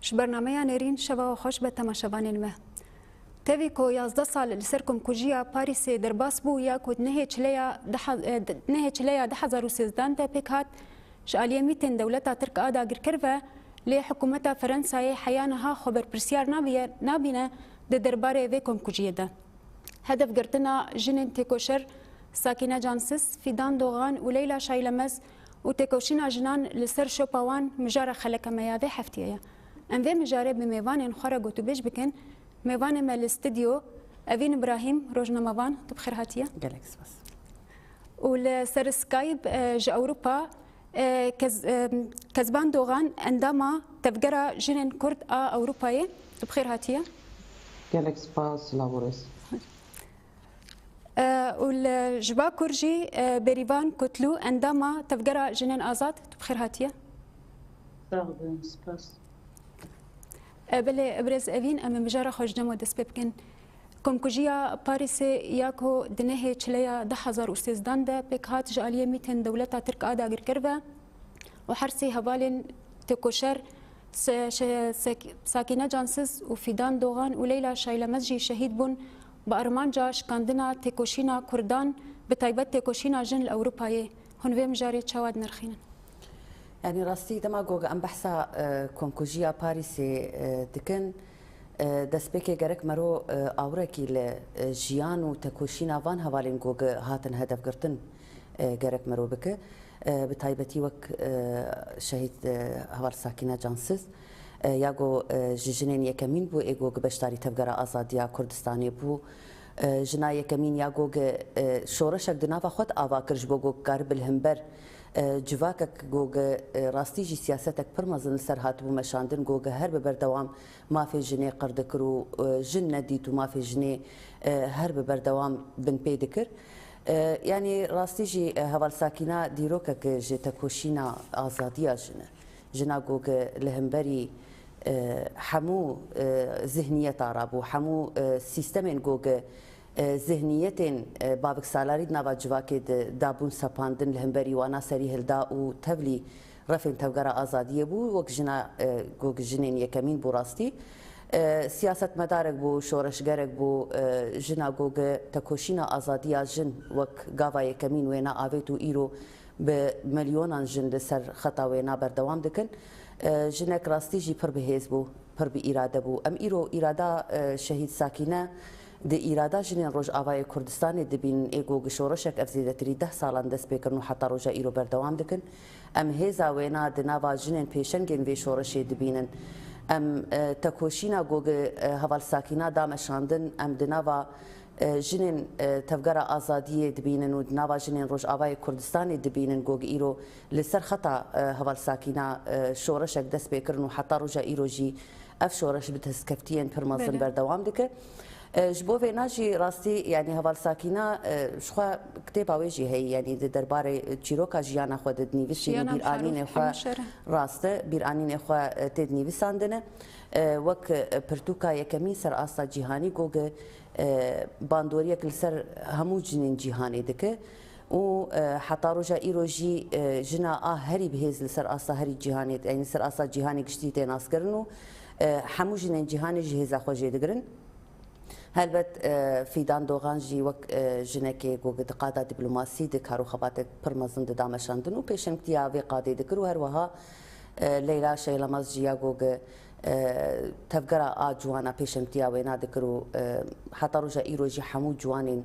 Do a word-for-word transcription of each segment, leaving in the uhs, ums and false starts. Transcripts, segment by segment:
Ji bernameya nêrîn şeva we xweş be temaşevanên me. Tevî ku yazdeh sal li ser komkujiya Parîsê derbas bû ya ku di nehê çileya du he-, eh, di nehê çileya du hezar û sêzdeh de pêk hat, ji aliyê mîtên dewleta Tirk a dagirker ve, lê hikûmeta Ferensayê heya niha xwe berpirsyar nabiye-, nabîne di derbarê vê komkujiyê de. Hedefgirtina jinên têkoşer Sakîne Cansiz, Fîdan Dogan û Leyla Şaylemez û têkoşîna jinan li ser şopa wan mijara xeleka me ya vê heftiyê ye. Em vê mijarê bi mêvanên xwe re gotûbêj bikin. Mêvanê me li stûdyo, Evîn Îbrahîm, rojnamevan, tu bi xêr hatiye. Gelek spas. Û li ser Skype, e, ji Ewropa, e, Kez-, e, Kezban Dogan, endama Tevgera Jinên Kurd a Ewropayê, tu bi xêr hatiye. Gelek spas, silav û rêz. E, û li, ji Bakur jî, e, Bêrîvan Kutlû, endama Tevgera Jinên Azad, tu bi xêr hatiye. Sax bin, spas. E, belê, birêz Evîn, em ê mijara xwe ji cem we dest pê bikin. Komkujiya Parîsê ya ku di nehê çileya du hezar û sêzdeh de pêk hat, ji aliyê mîtên dewleta Tirk a dagirker ve û her sê hevalên têkoşer Se-, Şe-, Sek-, Sakîne Cansiz û Fîdan Dogan û Leyla Şaylemez jî şehîd bûn, bi armanca şikandina têkoşîna Kurdan, bi taybet têkoşîna jin li Ewropayê. Hûn vê mijarê çawa dinirxînin? Yanî rastî dema ku em behsa, e, komkujiya Parîsê, e, dikin, e, destpêkê gerek mero, e, awirekî li, e, jiyan û tekoşîna van hevalên ku hatin hedefgirtin, e, gerek mero bike. E, bi taybetî wek, e, şehîd, e, heval Sakîne Cansiz, e, ya ku, e, ji jinên yekemîn bû, ê ku beşdarî Tevgera Azadiya Kurdistanê bû. E, jina yekemîn ya ku, e, şoreşek di nava xwe de ava kir ji bo ku karibe li hember, e, civakek ku, e, rastî jî siyasetek pir mezin li ser hatibû meşandin, ku her bi berdewam mafê jinê qir dikir û, e, jin nedît û mafê jinê, e, her bi berdewam binpê dikir. E, yanî rastî jî, e, heval Sakîna dîrokek ji tekoşîna azadiya jin e. Jina ku li hemberî, e, hemû, e, zihniyeta rabû, hemû, e, sîstemên ku, e, zihniyetên, e, baviksalarî di nava civakê de dabûn sepandin, li hemberî wana serî hilda û tevlî refên Tevgera Azadiyê bû, wek jina, e, ku jinên yekemîn bû rastî. E, siyasetmedarek bû, şoreşgerek bû, e, jina ku tekoşîna azadiya jin wek gava yekemîn wêna avêt û îro bi milyonan jin li ser xeta wêna berdewam dikin. E, jinek rastî jî pir bi hêz bû, pir bi îrade bû. Em îro îrada, e, şehîd Sakîne di îrada jinên Rojavayê Kurdistanê dibînin, ê ku şoreşek ev zêdetirî deh salan dest pê kirin û heta roja îro berdewam dikin. Em hêza wêna di nava jinên pêşengên vê şoreşê dibînin. Em, e, tekoşîna ku, e, heval Sakîna da meşandin, em di nava, e, jinên, e, Tevgera Azadiyê dibînin û di nava jinên Rojavayê Kurdistanê dibînin ku îro li ser xeta, e, heval Sakîna, e, şoreşek dest pê kirin û heta roja îro jî ev şoreş bi destkeftiyên pir mezin Belê. berdewam dike. E, ji bo vêna jî rastî, yanî heval Sakîna, e, ji xwe kitêba wê jî heye, yanî di derbarê çîroka jiyana xwe de dinivîsî û Jiyana bîranînê Farûq xwe Hemşer. rast e, bîranînê xwe, e, tê dinivîsandine. E, wek, e, pirtûka yekemîn ser asta cîhanî ku, e, bandoriyek li ser hemû cinên cîhanê dike. Û, e, heta roja îro jî, e, jina a herî bi hêz li ser asta herî cîhanê, yanî li ser asta cîhanê giştî tê naskirin û, e, hemû jinên cîhanê ji hêza xwe jê digirin. Helbet, e, Fîdan Dogan jî wek, e, jinekê ku di qada dîplomasî de kar û xebatek pir mezin dida meşandin û pêşengtiya vê qadê dikir û her wiha, e, Leyla Şeylemez jî ya ku, e, tevgera a ciwana pêşengtiya wêna dikir û, e, heta roja îro jî hemû ciwanên,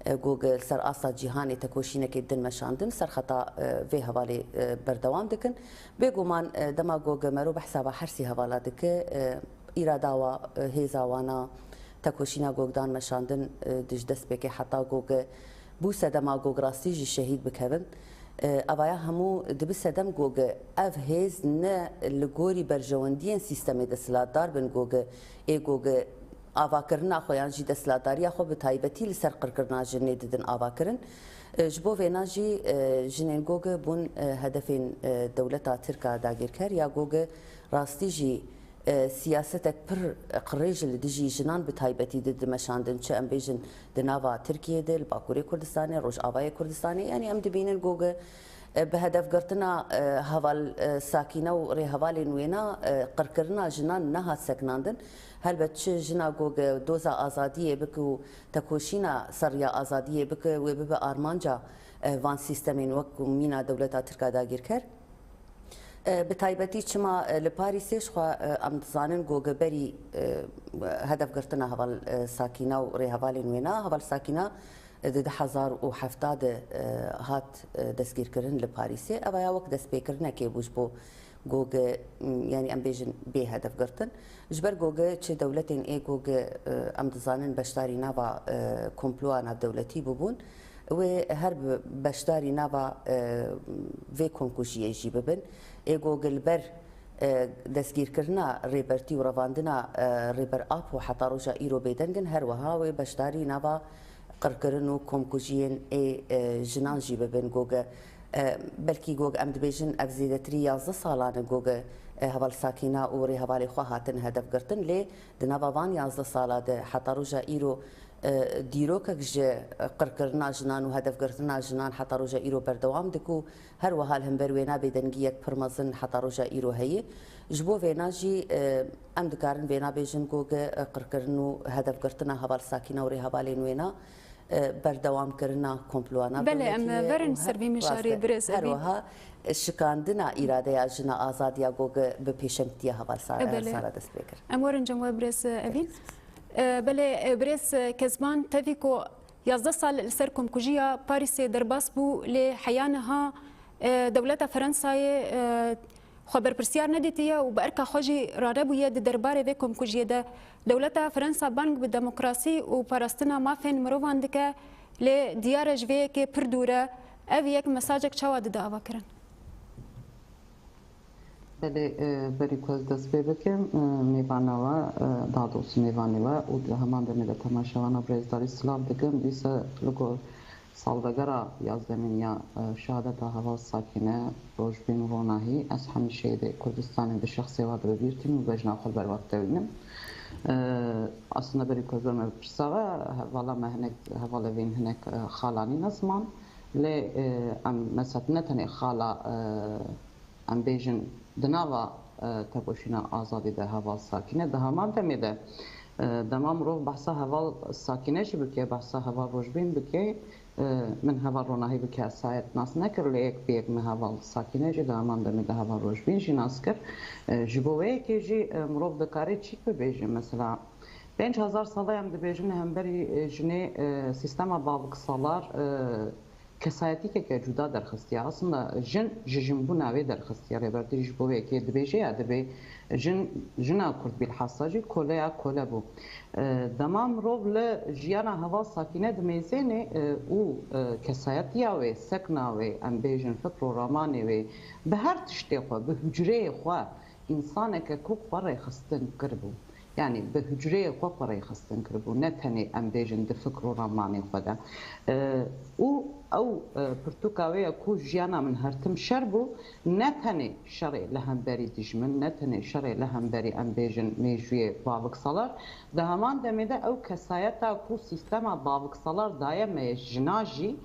e, ku li ser asta cîhanê tekoşînekê din meşandin, ser xeta, e, vê hevalê, e, berdewam dikin. Bêguman, e, dema ku mero behsa va her sê hevala dike, e, îrada wa, e, hêza wana, tekoşîna ku dan meşandin, e, di ji destpêkê heta ku bû sedema ku rastî jî şehîd bikevin. E, evaya hemû dibi sedem ku ev hêz ne li gorî berjewendiyên sîstemê desthilatdar bin ku ê ku avakirina xwe yan jî desthilatdariya xwe bi taybetî li ser qirkirina jinê didin avakirin. E, ji bo vêna jî, e, jinên ku bûn, e, hedefên, e, dewleta Tirk a dagirker ya ku rastî jî, e, siyasetek pir qirêj li dijî jinan bi taybetî di dimeşandin, çi em bêjin di nava Tirkiyê de, li Bakurê Kurdistanê, Rojavayê Kurdistanê, yanî em dibînin ku, Bi hedefgirtina, e, heval, e, Sakîne û rêhevalên wêna, e, qirkirina jinan nehat sekinandin. Helbet çi jina ku ge doza azadiyê bike û tekoşîna ser ya azadiyê bike, wê bibe armanca, e, van sîstemên wek ku mîna dewleta Tirk a dagîrker. E, bi taybetî çima, e, li Parîsê ji xwe, e, em dizanin ku ge berî, e, hedefgirtina heval, e, Sakîne û rêhevalên wêna, heval Sakîne di du hezar û hevdeh de, e, hat, e, destgîrkirin li Parîsê. Ev ya wek destpêkirinekê bû ji bo Goge, m, yanî em bêjin bê hedef girtin. Ji ber Goge çi dewletên ê Goge, e, em dizanin beşdarî nava, e, komploya navdewletî bûbûn. Wê her bi beşdarî nava, e, vê komkujiyê jî bibin. Ê Goge li ber e, destgîrkirina rêbertî û revandina, e, Rêber Apo heta roja îro bêdeng in, her wiha wê beşdarî nava qirkirin û komkujiyên ê, e, jinan jî bibin. Goge, e, belkî Goge em dibêjin ev zêdetirî yazdeh salan e Goge, e, heval Sakîna û rêhevalê xwe hatin hedef girtin, lê di nava van yazdeh sala de heta roja îro E, dîrokek ji qirkirina jinan û hedefgirtina jinan heta roja îro berdewam dike û her wiha li hember wêna bêdengiyek pir mezin heta roja îro heye. Ji bo vêna jî, e, em dikarin vêna bêjin ku ge, e, qirkirin û hedefgirtina heval Sakîne û rêhevalên wêna, e, berdewamkirina komploya navdewletî ye. Belê, em verin ser vî mijarê, birêz Evîn. Her wiha şikandina îradeya jina azadiya ku ge bi pêşengtiya heval Sa-, Belê. Sara dest pê kir. Em werin cem we birêz Evîn. E, belê, e, birêz, e, Kezban, tevî ku yazdeh sal li ser komkujiya Parîsê derbas bû, lê heya niha, e, dewleta Fransayê, e, xwe berpirsiyar nedîtiye û bi erka xwe jî ranebûye di derbarê vê komkujiyê de. Dewleta Fransa bang bi demokrasî û parastina mafên mirovan dike, lê diyar e ji vê yekê pir dûr e. Ev yek mesajek çawa dide avakirin? Belê, e, berî ku ez dest pê bikim, e, mêvana we, e, daha doğrusu mêvanê we û di heman demê de temaşevana birêzdarî silav dikim. Dîsa li gor salvegera yazdemîn ya, e, şehadeta heval Sakîne, Rojbîn û Ronahî, ez hemî şehîdê Kurdistanê di şexsê we de bi bîr tînim û bejna xwe li ber we dikewînim. E, aslında berî ku ez bime pirsa we, hevala me hinek, hevalê vîn hinek, e, xalanî ne ziman. Lê, e, em mesela ne tenê xala, e, em bêjin, di nava, e, tekoşîna azadî de heval Sakîne, di heman demê de, e, dema mirov behsa heval Sakîne jî bike, behsa heval Rojbîn bike, e, min heval Ronahî bi kesayet nas nekir, lê yek bi yek min heval Sakîne jî di heman demê de heval Rojbîn jî nas kir. E, ji bo wê yekê jî, e, mirov dikare çîk bibêje, mesela, pênc hezar sala em dibêjin li hemberî, e, jinê, e, sîstema baviksalar, e, kesayetîkeke cuda derxistiye. Aslında jin ji jinbûna wê derxistiye. Rêbertî ji bo wê yekê dibêje ya dibê jin, jina Kurd bilhassa jî koleya kole bû. E, dema mirov li jiyana heval Sakîne dimêzêne, e, û, e, kesayetiya wê, sekna wê, em bêjin fikr û ramanê wê, bi her tiştê xwe, bi hucreyê xwe, însaneke ku xwe rêxistin kiribû. Yanî bi hucreyê xwe xwe rêxistin kiribû, ne tenê em bêjin di fikr û ramanê xwe de. E, û ew, e, pirtûka wê ye ku jiyana min her tim şer bû, ne tenê şerê li hemberî dijmin, ne tenê şerê li hemberî em bêjin mêjûyê baviksalar. Di heman demê de ew kesayeta ku sîstema baviksalar daye me ye jina jî,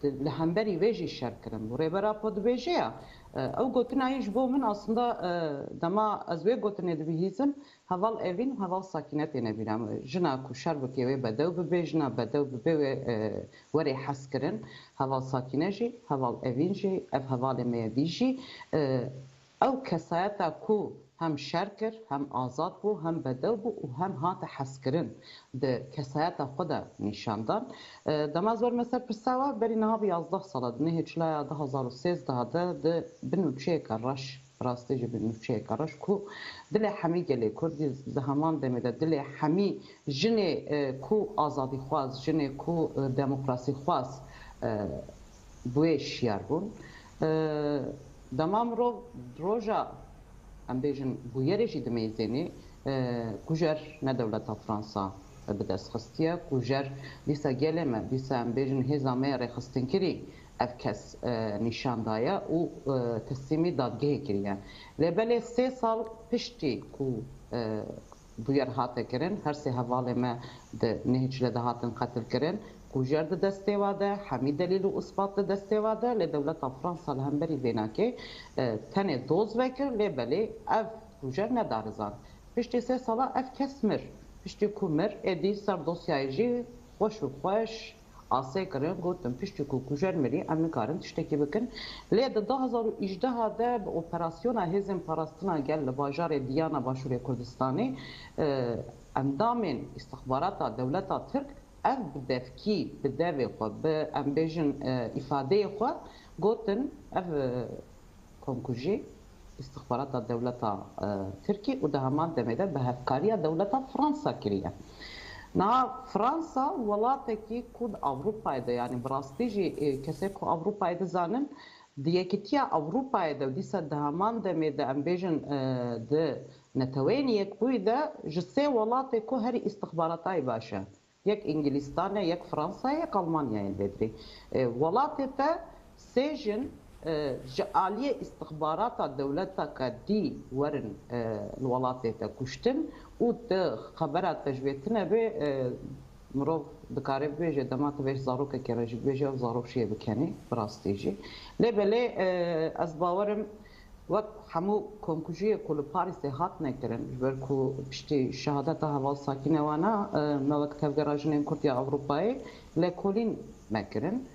di, li hemberî wê jî şer kirin bû. Rêber Apo dibêje ya, e, ew gotina yî ji bo min aslında, e, dema ez wê gotinê dibihîzim, heval Evîn û heval Sakîne têne bîra min. Jina ku şer bike wê bedew bibe, jina bedew bibe wê, e, were hezkirin. Heval Sakîne jî, heval Evîn jî, ev hevalê me ye dî jî, e, ew kesayeta ku hem şer kir, hem azad bû, hem bedew bû û hem hate hezkirin, di kesayeta xwe de nîşan dan. E, dema ez werime ser pirsa we, berî niha bi yazdeh sala, di nehê çilaya du hezar û sêzdeh de, di bi nûçeyeke reş, rastî jî bi nûçeyeke reş ku dilê hemî gelê Kurdî, di heman demê de dilê hemî jinê, e, ku azadîxwaz, jinê ku, e, demokrasîxwaz, e, bi wê şiyar bûn. E, dema mirov roja, em bêjin, bûyerê jî dimeyzênê, e, kujer ne dewleta Fransa bi dest xistiye, kujer dîsa gelê me, dîsa em bêjin hêza me ya rêxistinkirî ev kes, e, nîşan daye û, e, teslîmî dadgehê kiriye. Lê belê sê sal piştî ku, e, bûyer hate kirin, her sê hevalê me di nehê çile de hatin qetilkirin. Kujer di destê wa de, hemî delîl û ispat di destê wa de, lê dewleta Fransa li hemberî vênakê, e, tenê doz vekir, lê belê ev kujer nedarizand. Piştî sê sala ev kes mir. Piştî ku mir, êdî ser dosyayê jî xweş û xweş asê kirin, gotin, piştî ku kujer mirî, em nikarin tiştekî bikin. Lê di du hazar û hejdeha de bi operasyona hêzên parastina gel li bajarê Diyana Başûrê Kurdistanê, e, endamên îstixbarata dewleta Tirk ev bi devkî, bi devê xwe, bi, em bêjin, e, îfadeyê xwe gotin, ev, e, komkujî îstixbarata dewleta, e, Tirkî û di heman demê de bi hevkariya dewleta Fransa kiriye. Niha Fransa welatekî ku di Ewropayê de, yanî bi rastî jî, e, kesê ku Ewropayê dizanin, di Yekîtiya Ewropayê de û dîsa di heman demê de, em bêjin, e, di Neteweyên Yekbûyî de ji sê welatê ku herî îstixbaratayî baş e. Yek Îngilîstan e, yek Fransa ye, yek Almanya ye li vê dirê. E, welatê te sê jin, e, ji aliyê îstixbarata dewleteke dî werin, e, li welatê te kuştin û tu xebera te ji vê tune bê, e, mirov dikare bibêje, dema tu vê zarokekê re jî bibêje, ev zarok jiyê bikenê, bi rastî jî. Lê belê, e, ez bawerim, wek hemû komkujiyê ku li Parîsê hatine kirin, ji ber ku piştî şehadeta heval Sakîne wana, e, me wek Tevgera Jinên Kurd ya Ewropayê lêkolîn me kirin.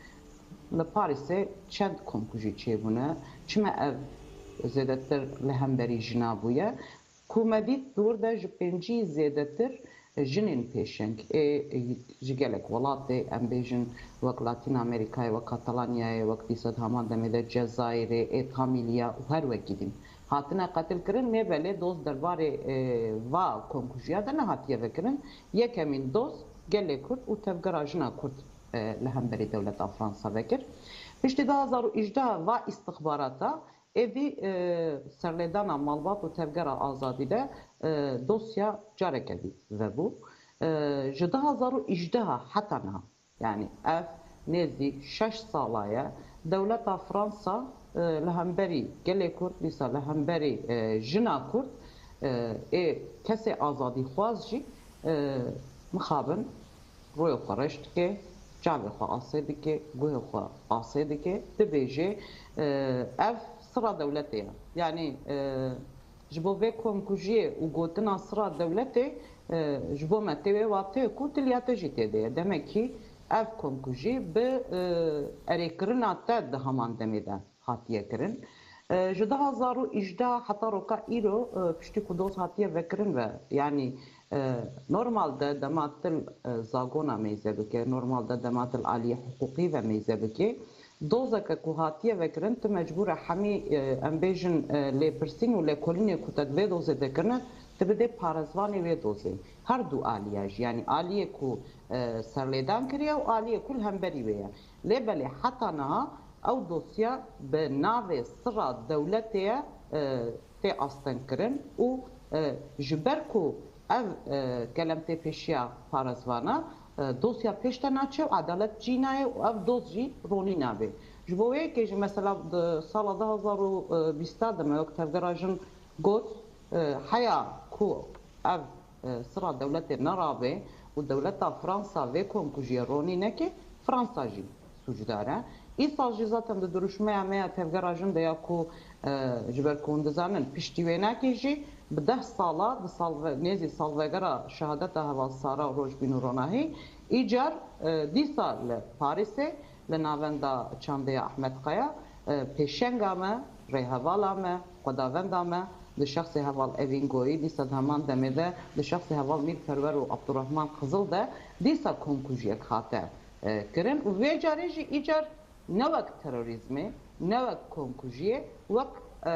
Li Parîsê çend komkujî çêbûne, çima ev zêdetir li hemberî jina bûye? Ku me dît, di wir de ji pêncî zêdetir jinên pêşeng ê ji gelek welatê, em bêjin, wek Latîn Amerîkayê, wek Katalanyayê, wek dîsa di heman demê de Cezayirê, ê Tamîliya û her wekî din hatine qetilkirin. Lê belê doz derbarê, e, va komkujiya de nehatiye vekirin. Yekemîn doz gelê Kurd û tevgera jina Kurd, e, li hemberî dewleta Fransa vekir. Piştî du hazar û hejdeha va îstixbarata, êdî, e, serlêdana malbat û tevgera azadî de, e, dosya careke dî vebû. E, ji du hazar û hejdeha heta niha, yanî ev nêzî şeş sala ye, dewleta Fransa, e, li hemberî gelê Kurd, dîsa li hemberî, e, jina Kurd, e, ê kesê azadîxwaz jî, e, mixabin rûyê xwe reş dike, çavê xwe asê dike, guhê xwe asê dike, dibêje, e, ev sira dewletê ye. Yanî, e, ji bo vê komkujiyê û gotina sira dewletê, e, ji bo me tê wê wateyê ku diliya te jî tê de ye. Demekî ev komkujî bi, e, erêkirina te di heman demê de hatiye kirin. E, ji du hazar û hejdeha heta roka îro, e, piştî ku doz hatiye vekirin ve, yanî, e, normalde dema til, e, zagona meyze bike, normalde dema til aliyê hiqûqî ve meyze bike, dozeke ku hatiye vekirin, tu mecbûr e hemî, e, em bêjin, e, lêpirsîn û lêkolînê ku te di vê dozê de kirine, tu bidê parêzvanê wê dozê. Her du aliya jî, yanî aliyê ku, e, serlêdan kiriye û aliyê ku li hemberî wê ye. Lê belê heta niha ew dosya bi navê sira dewletê ye, e, tê astengkirin û, e, ji ber ku ev, e, kelem tê pêşiya parêzvana, e, dosya pêş de naçe û edalet cî nayê û ev doz jî ronî nabe. Ji bo wê yekê jî mesela di sala du hazar û bîsta de me wek tevgera jin got, e, heya ku ev, e, sira dewletê nerabe û dewleta Fransa vê komkujiyê ronî neke, Fransa jî sûcdar e. Îsal jî zaten di dirûşmeya me ya tevgera jin de ya ku, e, ji ber ku hûn dizanin piştî wênakê jî bi deh sala, di salve-, nêzî salvegera şehadeta heval Sara û Rojbîn û Ronahî, îcar, e, dîsa li Parîsê, li navenda çandê ya Ehmed Kaya, e, pêşenga me, rêhevala me, xwedavenda me, di şexsê heval Evîn Goyî, dîsa di heman demê de di şexsê heval Mîr Perwer û Abdurrahman Qizil de dîsa komkujiyek hate, e, kirin û vê carê jî îcar ne wek terorîzmê, ne wek komkujiyê, wek, e,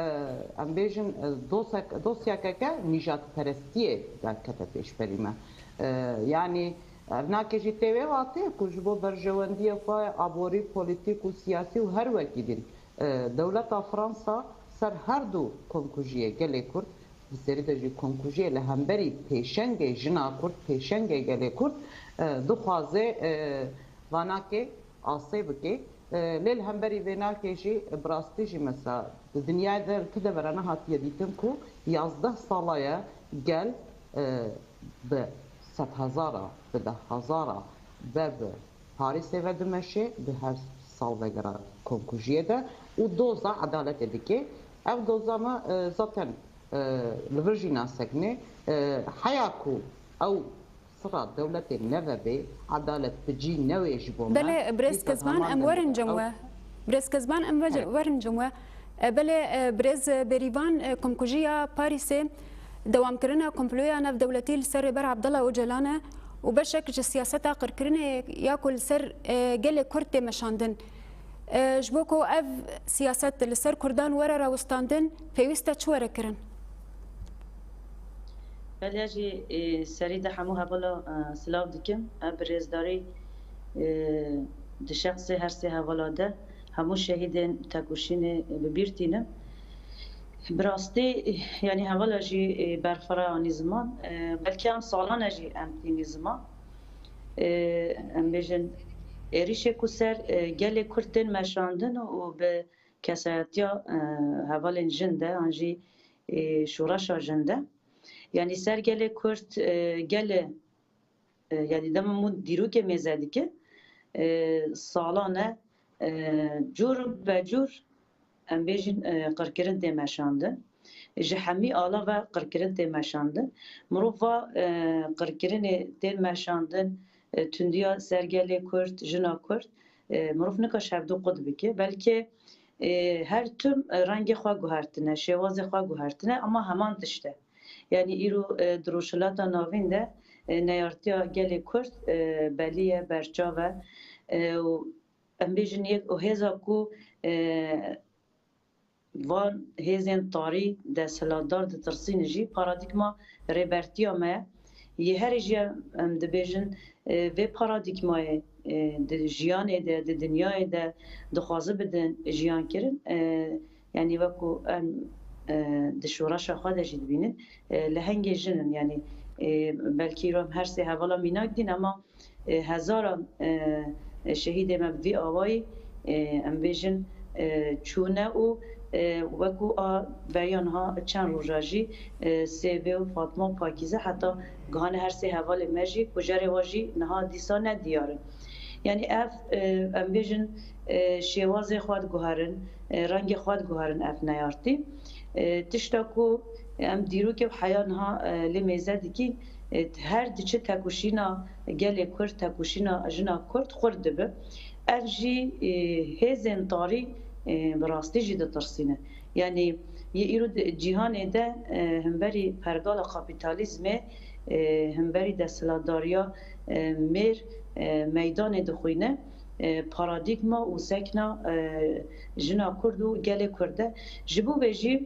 em bêjin, e, dosek-, dosyakeke nîjadperestiyê derkete pêşberî me. E, yanî ev nake jî tê wê watê ku ji bo berjewendiyê xwe aborî, polîtîk û siyasî û her wekî din, e, dewleta Fransa ser her du komkujiyê gelê Kurd, di serî de jî komkujiyê li hemberî pêşengê jina Kurd, pêşengê gelê Kurd, e, dixwaze, e, vanakê asê bike. E, lê li hemberî vê nakê jî, e, bi rastî jî mesela di dinyayê de li tu devera nehatiye dîtin ku yazdeh sala ye gel, e, bi sedhezara, bi dehdara, be bi Parîsê ve dimeşe, di her salvegera komkujiyê de û doza edaletê dike. Ev doza me, e, zaten, e, li vir jî nasekine, e, heya ku ew sira dewletê neve bê, edalet bi cî newê ji bo me. Belê, birêz Kezban, em werin cem we. Birêz Kezban, em werin cem we. E, belê, e, birêz Bêrîvan, e, komkujiya Parîsê dewamkirina komploya navdewletî li ser Rêber Abdullah Ocalan e û beşek ji siyaseta qirkirinê ya ku li ser, e, gelê Kurd tê meşandin. E, ji bo ku ev siyaset li ser Kurdan were rawestandin, pêwîst e çi were kirin? Belê jî, e, serî de hemû hevala, e, silav dikim. Ev bi rêzdarî, e, di şexsê her sê hevala de hemû şehîdên tekoşînê bi bîr tînim. Bi rastî, yanî hevala jî, e, berxwe re anî ziman, e, belkî em salan e jî em tînî ziman. E, em bêjin, êrîşê ku ser, e, gelê Kurd tên meşandin û bi kesayetiya, e, hevalên jin de, an jî, e, şoreşa jin de. Yanî ser gelê Kurd, e, gelê, e, yanî dema min dîrokê mêze dike, e, salan e, e, cûr be cûr, em bêjin, e, qirkirin tê meşandin. Ji hemî ala ve qirkirin tê meşandin. Mirov va, e, qirkirinê tên meşandin, e, tundiya ser gelê Kurd, jina Kurd, e, mirov nika ji hevdu qut bike. Belkê, e, her tim, e, rengê xwe guhertine, şêwazê xwe guhertine, ama heman tişt e. Yanî îro, e, di Rojhilata Navîn de, e, neyartiya gelê Kurd, e, belî ye, berçav e, e, û em bêjin yek û hêza ku, e, van hêzên tarî desthilatdar ditirsînin jî paradîgma rêbertiya me ye. Yê herî jî em dibêjin, e, vê paradîgmayê, e, di jiyanê de, di dinyayê de dixwaze bidin jiyan kirin. E, yanî wekû em, e, di şoreşa xwe de jî dibînin, e, lehengê jin in. Yanî, e, belkî îro em her sê hevala mînak dîn, ema e, hezaran, e, e, şehîdê me bi vî awayî, e, em bêjin, e, çûne û, e, wekû a beriya niha çend roja jî, e, Sêvê û Fatma û Pakîze heta gihane her sê hevalê me jî kujerê wa jî niha dîsa ne diyar in. Yanî ev, e, em bêjin, e, şêwazê xwe diguherin, e, rengê xwe diguherin ev neyartî. E, tişta ku em dîrokê heya niha, e, lê mêze dikî, e, her diçe tekoşîna gelê Kurd, tekoşîna jina Kurd xurt dibe. Ev jî, e, hêzên tarî, e, bi rastî jî ditirsîne. Yanî yê îro di cîhanê de, e, himberî pergala kapîtalîzmê, e, himberî desthilatdariya, e, mêr, e, meydanê dixwîne. E, paradîgma û sekna, e, jina Kurd û gelê Kurd e. Ji bo vê jî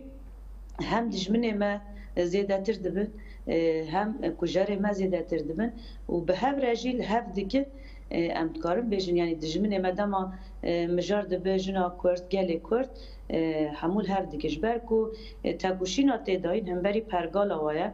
hem dijminê me zêdetir dibin, e, hem kujerê me zêdetir dibin û bi hev re jî li hev dikin. E, em dikarin bêjin, yanî dijminê me dema, e, mijar dibe jina Kurd, gelê Kurd, e, hemû li hev dikin. Ji ber ku, e, tekoşîna têdayîn hemberî pergala wa ye,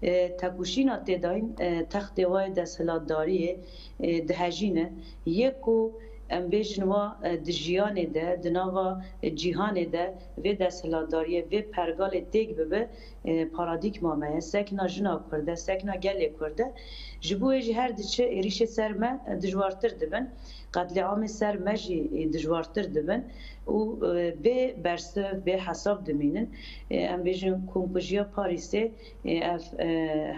e, tekoşîna têdayîn, e, textê wa yê desthilatdariyê, e, dihejîne. Yê ku em bêjin wa, e, di jiyanê de, di nava, e, cîhanê de vê desthilatdariyê, vê pergalê têk bibe, e, paradîgma me ye. Sekna jina Kurd e, sekna gelê Kurd e. Ji bo wê jî her diçe êrîşê ser me, e, dijwartir dibin. Qetlîamê ser me jî, e, dijwartir dibin û, e, bê bersiv, bê hesab dimînin. E, em bêjin komkujiya Parîsê, e, ev, e,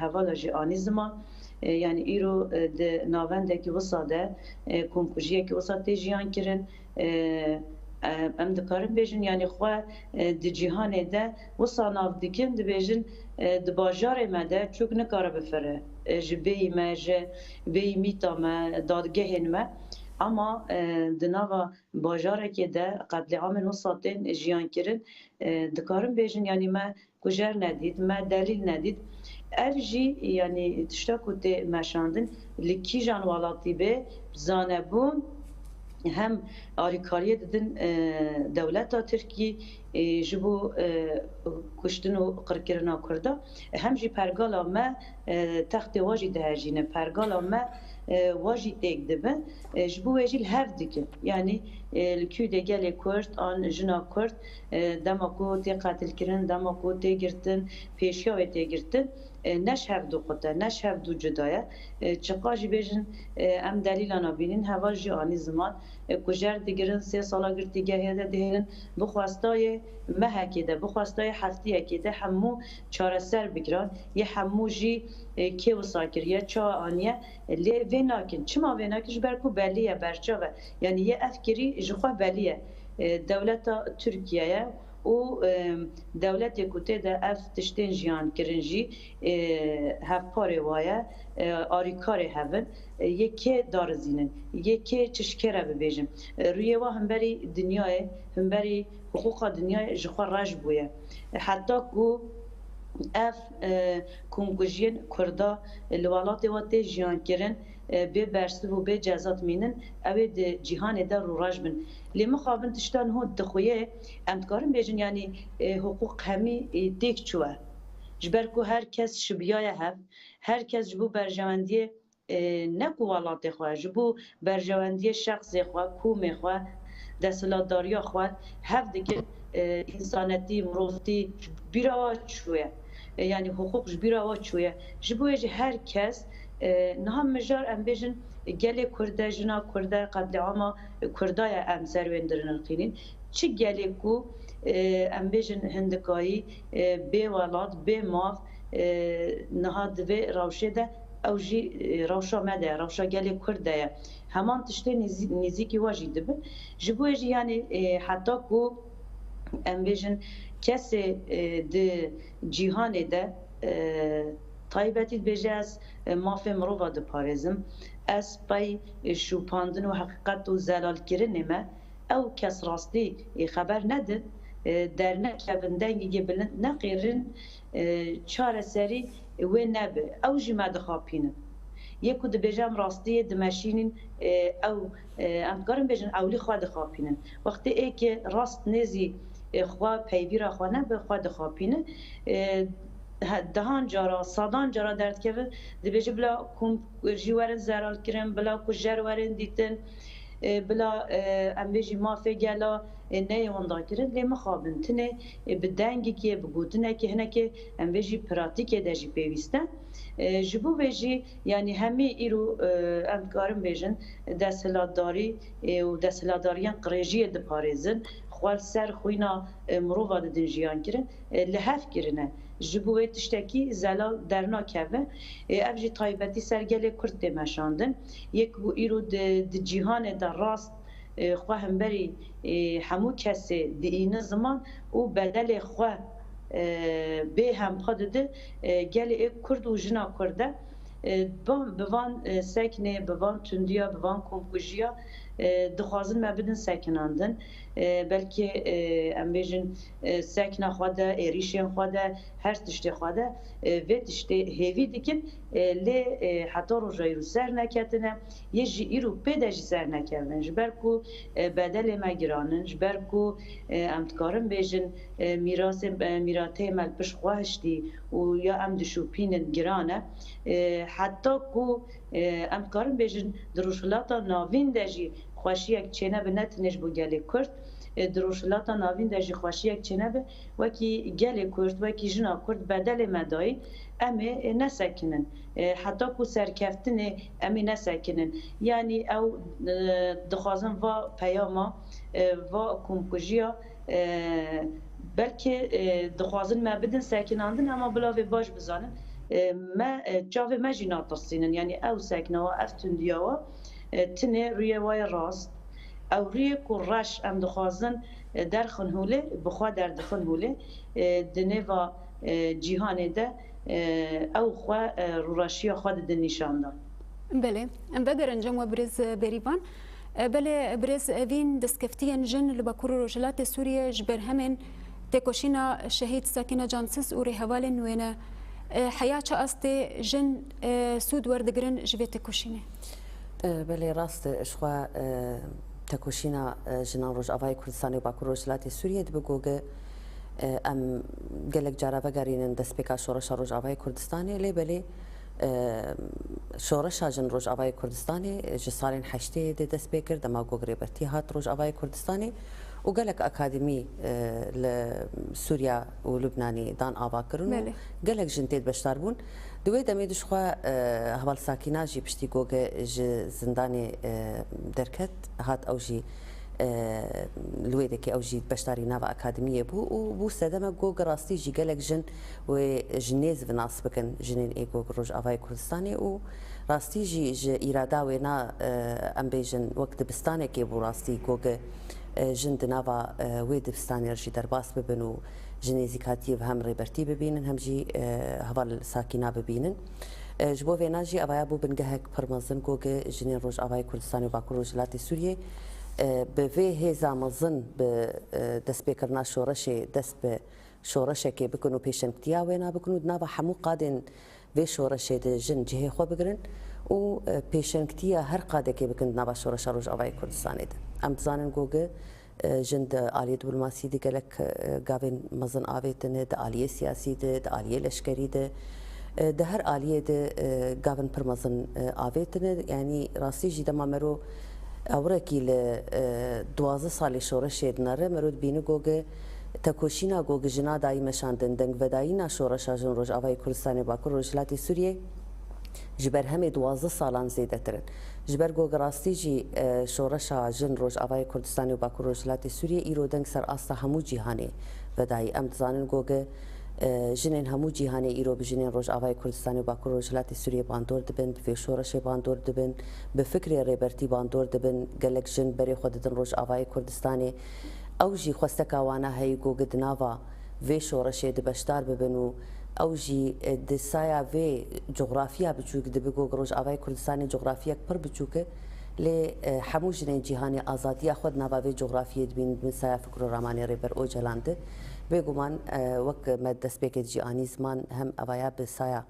hevala jî anî ziman. E, yanî îro, e, di navendekî wisa de, e, komkujiyekî wisa tê jiyan kirin. E, e, em dikarin bêjin, yanî xwe, e, di cîhanê de wisa nav dikin, dibêjin, e, di bajarê me de çûk nikare bifire. E, ji bêyî me, ji bêyî mîta me, dadgehên me. Ama, e, di nava bajarekê de qetlîamên wisa tên jiyan kirin, e, dikarin bêjin, yanî me kujer nedît, me delîl nedît. Ev jî, yanî tişta ku tê meşandin, li kîjan welatî be, zanebûn hem alîkariyê didin, e, dewleta Tirkî, e, ji bo, e, kuştin û qirkirina Kurda, hem jî pergala me, e, textê wa jî dihejîne, pergala me, e, wa jî têk dibe. E, ji bo wê jî li hev dikin. Yanî, e, li kû de gelê Kurd an jina Kurd, e, dema ku tê qetilkirin, dema ku tê girtin, pêşiya wê tê girtin, e, ne ji hev du qut e, ne ji hev du cuda ye. E, çiqa jî bêjin, e, em delîlana bînin, heval jî anî ziman, e, kujer digirin, sê sala girtîgehê de dihêlin, bi xwestayê mehekê de, bi xwestayê heftiyekê de hemû çareser bikiran, yê hemû jî, e, kê wisa kiriye, çawa aniye, e, lê vê nakin. Çima vê nakin? Ji ber ku belî ye, berçav e. Yanî yê ev kirî ji xwe belî ye. E, dewleta Tirkiye ye û, e, dewletê ku tê de ev tiştên jiyan kirin jî, e, hevparê wa ye, e, arîkarê hev in, e, yê kê darizînin, yê kê çi ji kê re bibêjin. E, rûyê wa himberî dinyayê, himberî hiqûqa dinyayê ji xwe reş bûye. E, heta ku ev, e, komkujiyên Kurda, e, li welatê wa tê jiyan kirin, e, bê bersiv û bê ceza dimînin, ew ê di cîhanê de rûreş bin. Lê mixabin tişta niho dixuye, em dikarin bêjin, yanî, e, hiqûq hemî, e, têk çûye. Ji ber ku her kes şibiyaye hev, her kes ji bo berjewendiyê, e, ne ku welatê xwe, ji bo berjewendiyê şexsê xwe, komê xwe, desthilatdariya xwe hev dikin, e, însanetî, mirovtî ji bîra we çûye. E, yanî hiqûq ji bîra we çûye. Ji bo wê jî her kes, e, niha mijar em bêjin gelê Kurd e, jina Kurd e, qetlîama Kurda ye em ser wê dirinirxînin. Çi gelê ku, e, em bêjin hindikayî, e, bê welat, bê maf, e, niha di vê rewşê de ew jî, e, rewşa me de ye, rewşa gelê Kurd de ye. Heman tiştê nêzî-, nêzîkî we jî dibin. Ji bo wê jî yanî, e, heta ku em bêjin kesê, e, di cîhanê de, e, taybetî dibêje ez, e, mafê mirova diparêzim. Ez pey, e, şûpandin û heqîqet û zelalkirinê me, ew kes rastî, e, xeber nedin, e, dernekevin, dengekê bilind neqîrin, e, çareserî wê nebe. Ew jî me dixapînin. Yê ku dibêje em rastiyê dimeşînin, e, ew, e, em dikarin bêjin ewlî xwe dixapînin. Wextê ê ke rast nêzî, e, xwe peywîra xwe nebe, xwe dixapîne. E, he-, dehan cara, sadan cara derdikeve, dibêje bila ku jî werin zeral kirin, bila kujer werin dîtin, e, bila, e, em bêjî mafê gela, e, neyê winda kirin, lê mixabin tinê, e, bi dengekê, bi gotinekê, hinekê em bêjî pratîkê de jî pêwîst e. E, ji bo vê jî, yanî hemî îro, e, em dikarin bêjin, desthilatdarî, e, û desthilatdariyên qirêjiyê diparêzin, xwe li ser xwîna, e, mirova didin jiyan kirin, e, li hev kirine. Ji bo wê tiştekî zelal dernakeve. E, ev jî taybetî ser gelê Kurd tê meşandin. Yê ku îro di, di cîhanê de rast, e, xwe hemberî, e, hemû kesê diîne ziman û bedelê xwe, e, bê hempa dide, e, gelê ê Kurd û jina Kurd e. E, bi, bi van, e, seknê, bi van tundiya, bi van komkujiya, e, dixwazin me bidin sekinandin. E, belkî, e, em bêjin, e, sekna xwe de, êrîşên xwe de, her tiştê xwe de, e, vê tiştê hêvî dikin, e, lê, e, heta roja îro ser neketine, yê ji îro pê de jî ser nekevin. Ji ber ku, e, bedelê me giran in, ji ber ku, e, em dikarin bêjin, e, mîrasê, e, mîrateyê me li pişt xwe hiştî û ya em dişopînin giran e. E, heta ku, e, em dikarin bêjin di Rojhilata Navîn de jî xweşiyek çênebe, ne tenê ji bo gelê Kurd, e, di Rojhilata Navîn de jî xweşiyek çênebe, wekî gelê Kurd, wekî jina Kurd bedelê me dayî, em ê, e, nesekinin. E, heta ku serkeftinê em ê nesekinin. Yanî ew, e, dixwazin va peyama, e, va komkujiya, e, belkî, e, dixwazin me bidin sekinandin, ema bila vê baş bizanin. E, me, e, çavê me jî natirsînin. Yanî ew sekna wa, ev tundiya wa, e, tinê rûyê wa ye rast. Ew rûyê ku reş em dixwazin, e, derxin holê, bi xwe derdixin holê, e, di nêva, e, cîhanê de, e, ew xwe, e, rûreşiya xwe didin nîşandan. Belê, em vegerin cem we birêz, e, Berîvan. E, belê, birêz Evîn, destkeftiyên jin li Bakur û Rojhilatê Sûriyê ji berhemên têkoşîna Şehîd Sakîna Cansiz û rêhevalên wê ne. E, heya çi astê jin, e, sûd werdigirin ji vê têkoşînê? E, belê, rast e, ji xwe, e, tekoşîna, e, jinan Rojavayê Kurdistanê û Bakur Rojhilatê Sûriyê dibe goge E, em gelek cara vegerînin destpêka şoreşa Rojavayê Kurdistanê, lê belê, e, şoreşa jin Rojavayê Kurdistanê ji salên heştê de dest pê kir, dema ku Rêbertî hat Rojavayê Kurdistanê û gelek akademî, e, li Sûriya û Lubnanê dan ava kirin û Belê. gelek jin tê de beşdar bûn. Di wê demê de jixwe, e, Heval Sakîna jî piştî ku ji zindanê, e, derket, hat ew jî, e, li wê dekê ew jî beşdarî nava akademiyê bû û bû sedemek ku rastî jî gelek jin wê ji nêz ve nas bikin jinên ê ku Rojavayê Kurdistanê û rastî jî ji îrada wêna, e, em bêjin wek dibistanekê bû rastî ku, e, jin di nava, e, wê dibistanê re jî derbas bibin û ji nêzîkatiyê ve hem Rêbertî bibînin hem jî, e, Heval Sakîna bibînin. E, ji bo vêna jî evaya bû bingehek pir mezin ku jinên Rojavayê Kurdistanê û Bakur Rojhilatê Sûriyê, e, bi vê hêza mezin bi, e, destpêkirina şoreşê dest bi şoreşekê bikin û pêşengtiya wêna bikin û di nava hemû qadên vê şoreşê de jin cihê xwe bigirin û, e, pêşengtiya her qadekê bikin di nava şoreşa Rojavayê Kurdistanê de. Em dizanin ku, e, jin di aliyê diplomasî de gelek, e, gavên mezin avêtine, di aliyê siyasî de, di aliyê leşkerî de, e, di her aliyê de, e, gavin pir mezin, e, avêtine. Yanî rastî jî dema mero ewirekî li, e, duwazdeh salê şoreşê dinere, mero dibîne ku tekoşîna ku jina dayî meşandin, dengvedayîna şoreşa jin Rojavayê Kurdistanê Bakur Rojhilatê Sûriyê ji berhemê duwazdeh salan zêdetir in. Ji ber ku rastî jî, e, şoreşa jin Rojavayê Kurdistanê û Bakur Rojhilatê Sûriyê îro deng ser asta hemû cîhanê vedayî. Em dizanin ku, e, jinên hemû cîhanê îro bi jinên Rojavayê Kurdistanê û Bakur Rojhilatê Sûriyê bandor dibin, bi vê şoreşê bandor dibin, bi fikrê Rêbertî bandor dibin. Gelek jin berê xwe didin Rojavayê Kurdistanê. Ew jî xwesteka wana heye ku di nava vê şoreşê de beşdar bibin û ew jî, e, di saya vê coxrafiya biçûk de, bi ku Rojavayê Kurdistanê coxrafiyek pir biçûk e, lê, e, hemû jinên cîhanê azadiya xwe di nava vê coxrafiyê dibînin, di bin saya fikr û ramanê Rêber Ocalan de. Bêguman, e, wek me destpêkê de jî anî ziman, hem evaya bi saya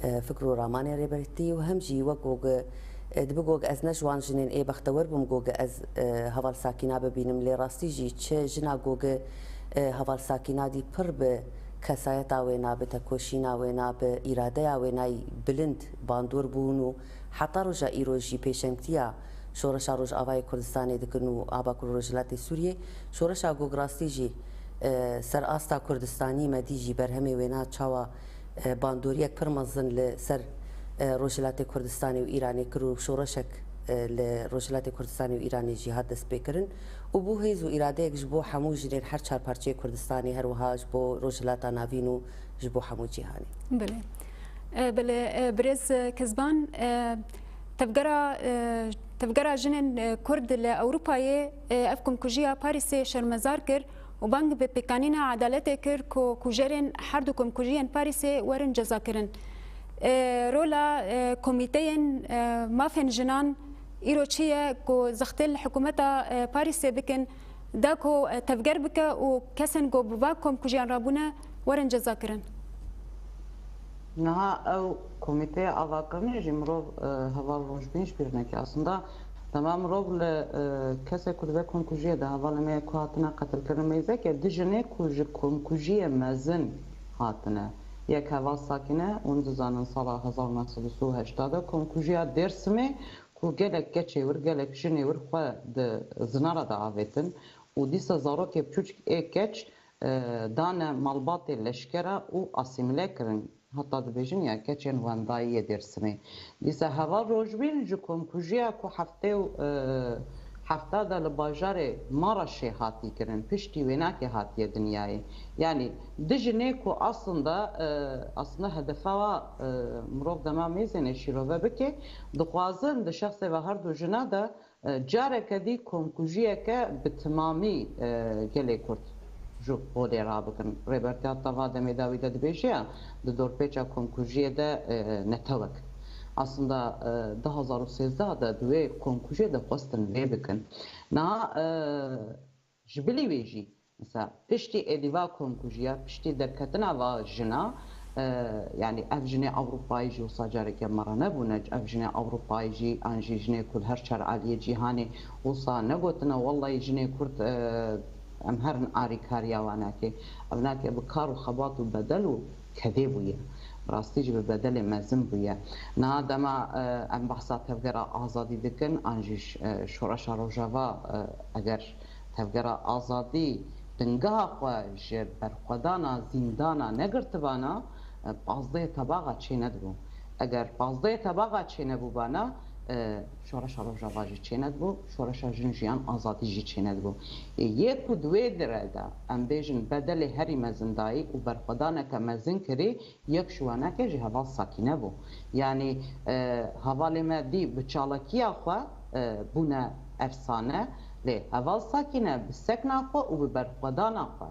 e, fikr û ramanê Rêbertî û hem jî wek ku, e, dibe ku ez ne ji wan jinên ê bextewer bûm ku ez, e, Heval Sakîna bibînim, lê rastî jî çi jina ku, e, Heval Sakîna dî pir bi kesayeta wêna, bi tekoşîna wêna, bi îradeya wênayî bilind bandor bûn û heta roja îro jî pêşengtiya Şoreşa Rojavayê Kurdistanê dikin û a Bakur Rojhilatê Sûriyê. Şoreşa ku rastî jî, e, ser asta Kurdistanî me dî jî berhemê wêna çawa e, bandoriyek pir mezin li ser, e, Rojhilatê Kurdistanê û Îranê kir û şoreşek, e, li Rojhilatê Kurdistanê û Îranê jî hat destpêkirin û bû hêz û îradeyek ji bo hemû jinên her çar parçeyê Kurdistanê, her wiha ji bo Rojhilata Navîn û ji bo hemû cîhanê. Belê. E, belê, e, birêz, e, Kezban, e, tevgera, e, tevgera jinên, e, Kurd li Ewropayê, e, ev komkujiya Parîsê şermezar kir û bang bi pêkanîna edaletê kir ku kujerên her du komkujiyên Parîsê werin cezakirin. E, rola, e, komîteyên, e, mafên jinan îro çi ye ku zextê li hikûmeta, e, Parîsê bikin, da ku, e, tevger bike û kesên ku bi va komkujiyan rabûne werin cezakirin? Niha ew komîteya avakirinê jî mirov, e, heval rojbîn ji bîr neke. Aslında dema mirov li, e, kesê ku di vê komkujiyê de hevalê me ku hatine qetilkirin mêzeke, du jinê ku ji komkujiyê mezin hatine. Yek heval Sakîne, hûn dizanin sala hezar û neh sed û sî û heşt de komkujiya Dêrsimê ku gelek keçê wir, gelek jinê wir xwe di zinara de avêtin û dîsa zarokê biçûçik ê keç, e, dane malbatê leşkera û asîmîle kirin. Heta dibêjin ya keçên wendayî yê Dêrsimê. Dîsa heval rojbîn ji komkujiya ku heftê û, e, hefta de li bajarê Maraşê hatî kirin, piştî wênakê hatiye dinyayê. Yanî du jinê ku aslında, e, aslında hedefa wa, e, mirov dema mêzêne şîrove bike, dixwazin di şexsê ve her du jina de, e, careke dî komkujiyeke bi timamî, e, gelê Kurd ji holê rabikin. Rêbertiya teva demê dawî de dibêje ya, di dorpêça komkujiyê de, e, netewek. Aslında, e, du hazar û sêzdeh de di wê komkujiyê de xwestin vê bikin. Niha, e, ji bilî wê jî, mesela, piştî êdî va komkujiya, piştî derketina va jina, e, yanî ev jinê Ewropayî jî wisa careke me re nebûne, ev jinê Ewropayî jî, an jî jinê ku li her çar aliyê cîhanê wisa negotine, wellahî jinê Kurd, e, Em herin arîkariya wan nake. Ev nake bi kar û xebat û bedel û kedê bûye. Bi rastî jî bi bedelê mezin bûye. Niha dema, e, em behsa tevgera azadî dikin, an jî ş-, e, şoreşa Rojava, e, eger tevgera azadî bingeha xwe ji berxwedana zîndana negirtibana, e, pazdehê tebaxa çênedibû. Eger pazdehê tebaxa çênebûbana, e, şoreşa Rojava jî çênedibû, şoreşa jin jiyan azadî jî çênedibû. E, yê ku di wê dire de, em bêjin, bedelê herî mezin dayî û berxwedaneke mezin kirî, yek ji wanake jî heval Sakîne bû. Yanî, e, hevalê me dî bi çalakiya xwe, e, bûne efsane, lê heval Sakîne bi sekna xwe û bi berxwedana xwe,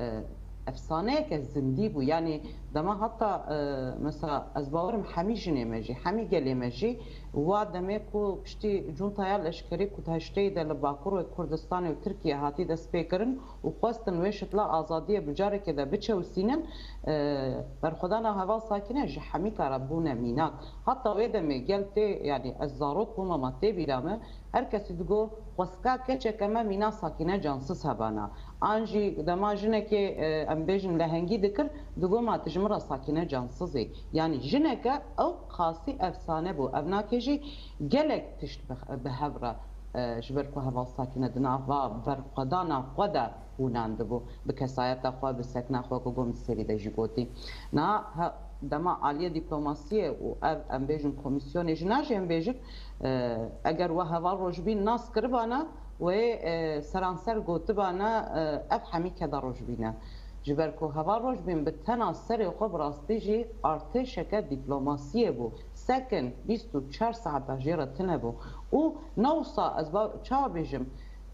e, efsaneyeke zindî bû. Yanî dema heta, e, mesela ez bawerim hemî jinê me jî, hemî gelê me jî wa demê ku piştî cuntaya leşkerî ku di heşteyî de li Bakurê Kurdistanê û Tirkiye hatî destpêkirin û xwestin wê şitla azadiyê bi carekê de biçewsînin, e, berxwedana heval Sakîne ji hemîka re bûne mînak. Heta wê demê gel tê, yanî ez zarok bûme, ma tê bîra me, her kesî digo, xwestka keçeke me mîna Sakîne Cansiz hebana. An jî dema jinekê, e, em bêjin lehengî dikir, digo, ma tu ji min re Sakîne Cansiz î. Yanî jineke ew qasî efsane bû. Ev nake jî gelek tişt bi, bi hev re, e, ji ber ku heval Sakîne di nava berxwedana xwe de hûnandibû. Bi kesayeta xwe, bi sekna xwe ku gom di serî de jî gotî. Niha he-, dema aliyê dîplomasiyê û ev, em bêjin, komîsyonê jina jî em bêjin, e, eger we heval Rojbîn nas kiribana, wê, e, seranser gotibana, e, ev hemî keda Rojbîn e. Ji ber ku heval Rojbîn bi tena serê xwe bi rastî jî artêşeke dîplomasiyê bû. Sekin bîst û çar saeta jê re tune bû. Û ne wisa ez ba-, çawa bêjim,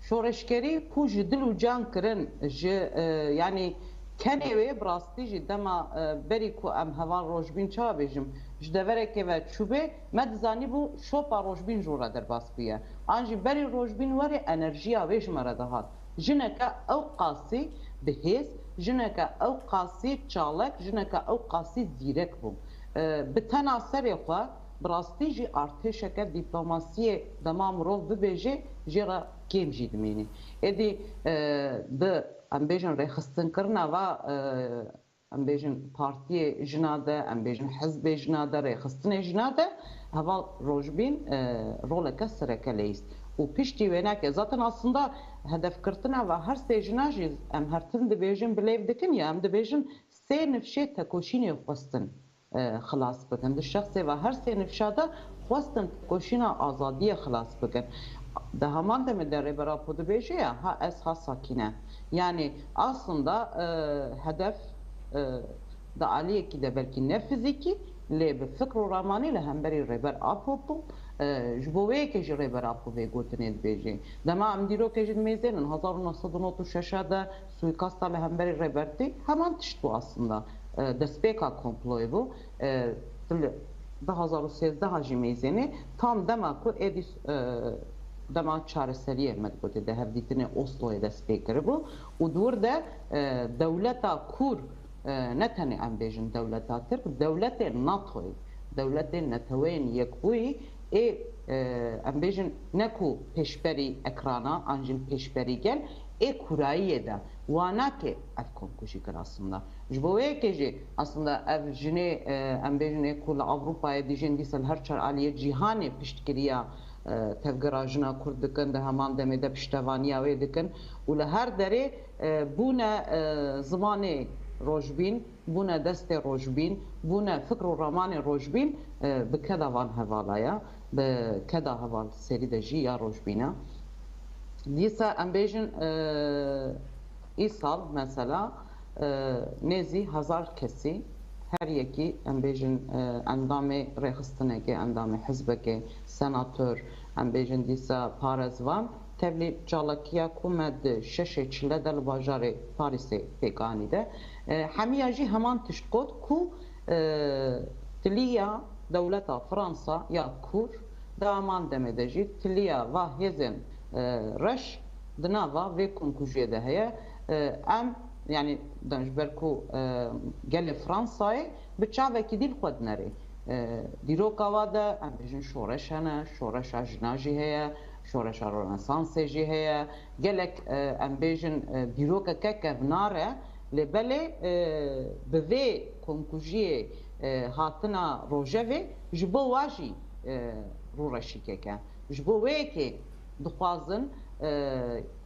şoreşgerî ku ji dil û can kirin, ji, e, yanî kenê wê bi rastî jî dema, e, berî ku em heval Rojbîn, çawa bêjim, ji deverekê ve çûbê, me dizanîbû şopa Rojbîn ji we re derbas bûye. An jî berî Rojbîn were enerjiya wê ji me re dihat. Jineke ew qasî bi hêz, jineke ew qasî çalek, jineke ew qasî zîrek bû. E, bi tena serê xwe, bi rastî jî artêşeke dîplomasiyê dema mirov bibêje, jê re kêm jî dimêne. Êdî, e, di, em bêjin, rêxistinkirina va, e, em bêjin, partiyê jina de, em bêjin, hizbê jina de, rêxistinê jina de, heval Rojbîn, e, roleke sereke leyîst. Û piştî wêneke, zaten aslında hedefkirtina va her sê jina jî em her tim dibêjin, bilêv dikin ya, em dibêjin sê nifşê tekoşînê xwestin, e, xilas bikin. Di şexsê ve her sê nifşa de xwestin tekoşîna azadiyê xilas bikin. Di heman demê de Rêber Apo dibêje ya, ha ez, ha Sakîne. Yanî aslında, e, hedef, e, di aliyekî de belkî ne fizîkî, lê bi fikr û ramanî li hemberî Rêber Apo bû. E, ji bo wê yekê jî Rêber Apo vê gotinê dibêje. Dema em dîrokê jî dimêzênin, hezar û neh sed û nod û şeş de suîkasta li hemberî Rêbertî heman tişt bû aslında. E, destpêka komployê bû. E, tu li du hazar û sêzdeh jî mêzênê, tam dema ku êdî, e, dema çareseriyê, me digotê, di hevdîtinê Osloyê dest pê kiribû û di wir de, e, dewleta Kûr, e, ne tenê em bêjin dewleta Tirk, dewletên NATOyê, dewletên Neteweyên Yekbûyî, ê, e, em bêjin, ne ku pêşberî ekrana, an jî pêşberî gel, ê kûrayiyê de, wanakê ev komkujî kir aslında. Ji bo wê yekê jî aslında ev jinê, e, em bêjin, ê ku li Ewropayê dijîn, dîsa li her çar aliyê cîhanê piştgiriya, e, tevgera jina Kurd dikin, di heman demê de piştevaniya wê dikin û li her derê, e, bûne, e, zimanê Rojbîn, bûne destê Rojbîn, bûne fikr û ramanê Rojbîn, e, bi keda van hevala ya, bi keda heval serî de jî ya Rojbîn e. Dîsa em bêjin, e, îsal mesela, e, nêzî hezar kesî, her yekî, em bêjin, e, endamê rêxistinekê, endamê hizbekê, senator, em bêjin dîsa parêzvan, tevlî çalakiya ku me di şeşê çile de li bajarê Parîsê pêk anî de. E, hemiya jî heman tişt got ku, e, tiliya dewleta Fransa ya kûr di heman demê de jî tiliya va hêzên, e, reş di nava vê komkujiyê de heye. E, em, yanî, de ji ber ku, e, gelê Fransayê bi çavekî dî li xwe dinerê. E, dîroka wa de, em bêjin, şoreş hene, şoreşa jina jî heye, şoreşa Ronesansê jî heye. Gelek, e, em bêjin, e, dîrokeke kevnar e, lê belê, e, bi vê komkujiyê, e, hatina rojevê ji bo wa jî, e, rûreşîkek e. Ji bo wê yekê dixwazin, e,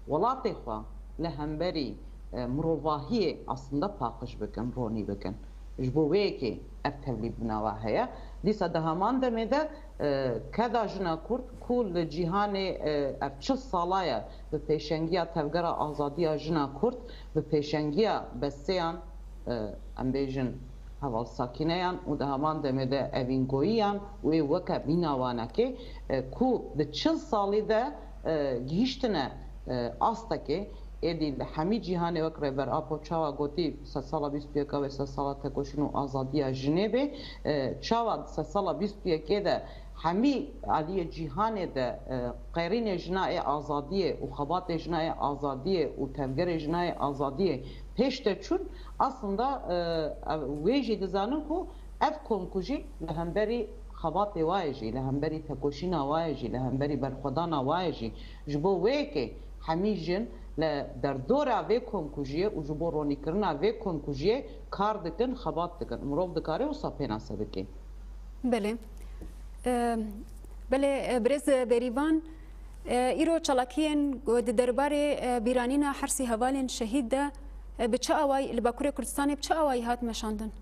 welatê xwe li hemberî, e, mirovahiyê aslında paqij bikin, ronî bikin. Ji bo wê yekê ev tevlî bi nava heye. Dîsa di heman demê de, e, keda jina Kurd ku li cîhanê, e, ev çil sala ye bi pêşengiya Tevgera Azadiya Jina Kurd, bi pêşengiya besteyan, e, em bêjin heval Sakîneyan û di heman demê de evîngoyiyan û ê weke mîna wanekê, e, ku di çil salî de, e, gihîştine, e, astekê, êdî li hemî cîhanê wek Rêber Apo çawa gotî, sedsala bîst û yeka wê sedsala tekoşîn û azadiya jinê bê, e, çawa di sedsala bîst û yekê de hemî aliyê cîhanê de, e, qerînê jina ê azadiyê û xebatê jina ê azadiyê û tevgerê jina ê azadiyê pêş de çûn, aslında, e, ev, wê jî dizanin ku ev komkujî li hemberî xebatê wa ye jî, li hemberî tekoşîna wa ye jî, li hemberî berxwedana wa ye jî. Ji bo wê yekê hemî jin li derdora vê komkujiyê û ji bo ronîkirina vê komkujiyê kar dikin, xebat dikin. Mirov dikare wisa pênase bike. Belê. E, belê, e, birêz Berîvan, e, îro çalakiyên ku di derbarê, e, bîranîna her sê hevalên şehîd de, e, bi çi awayî, li Bakurê Kurdistanê bi çi awayî hat meşandin?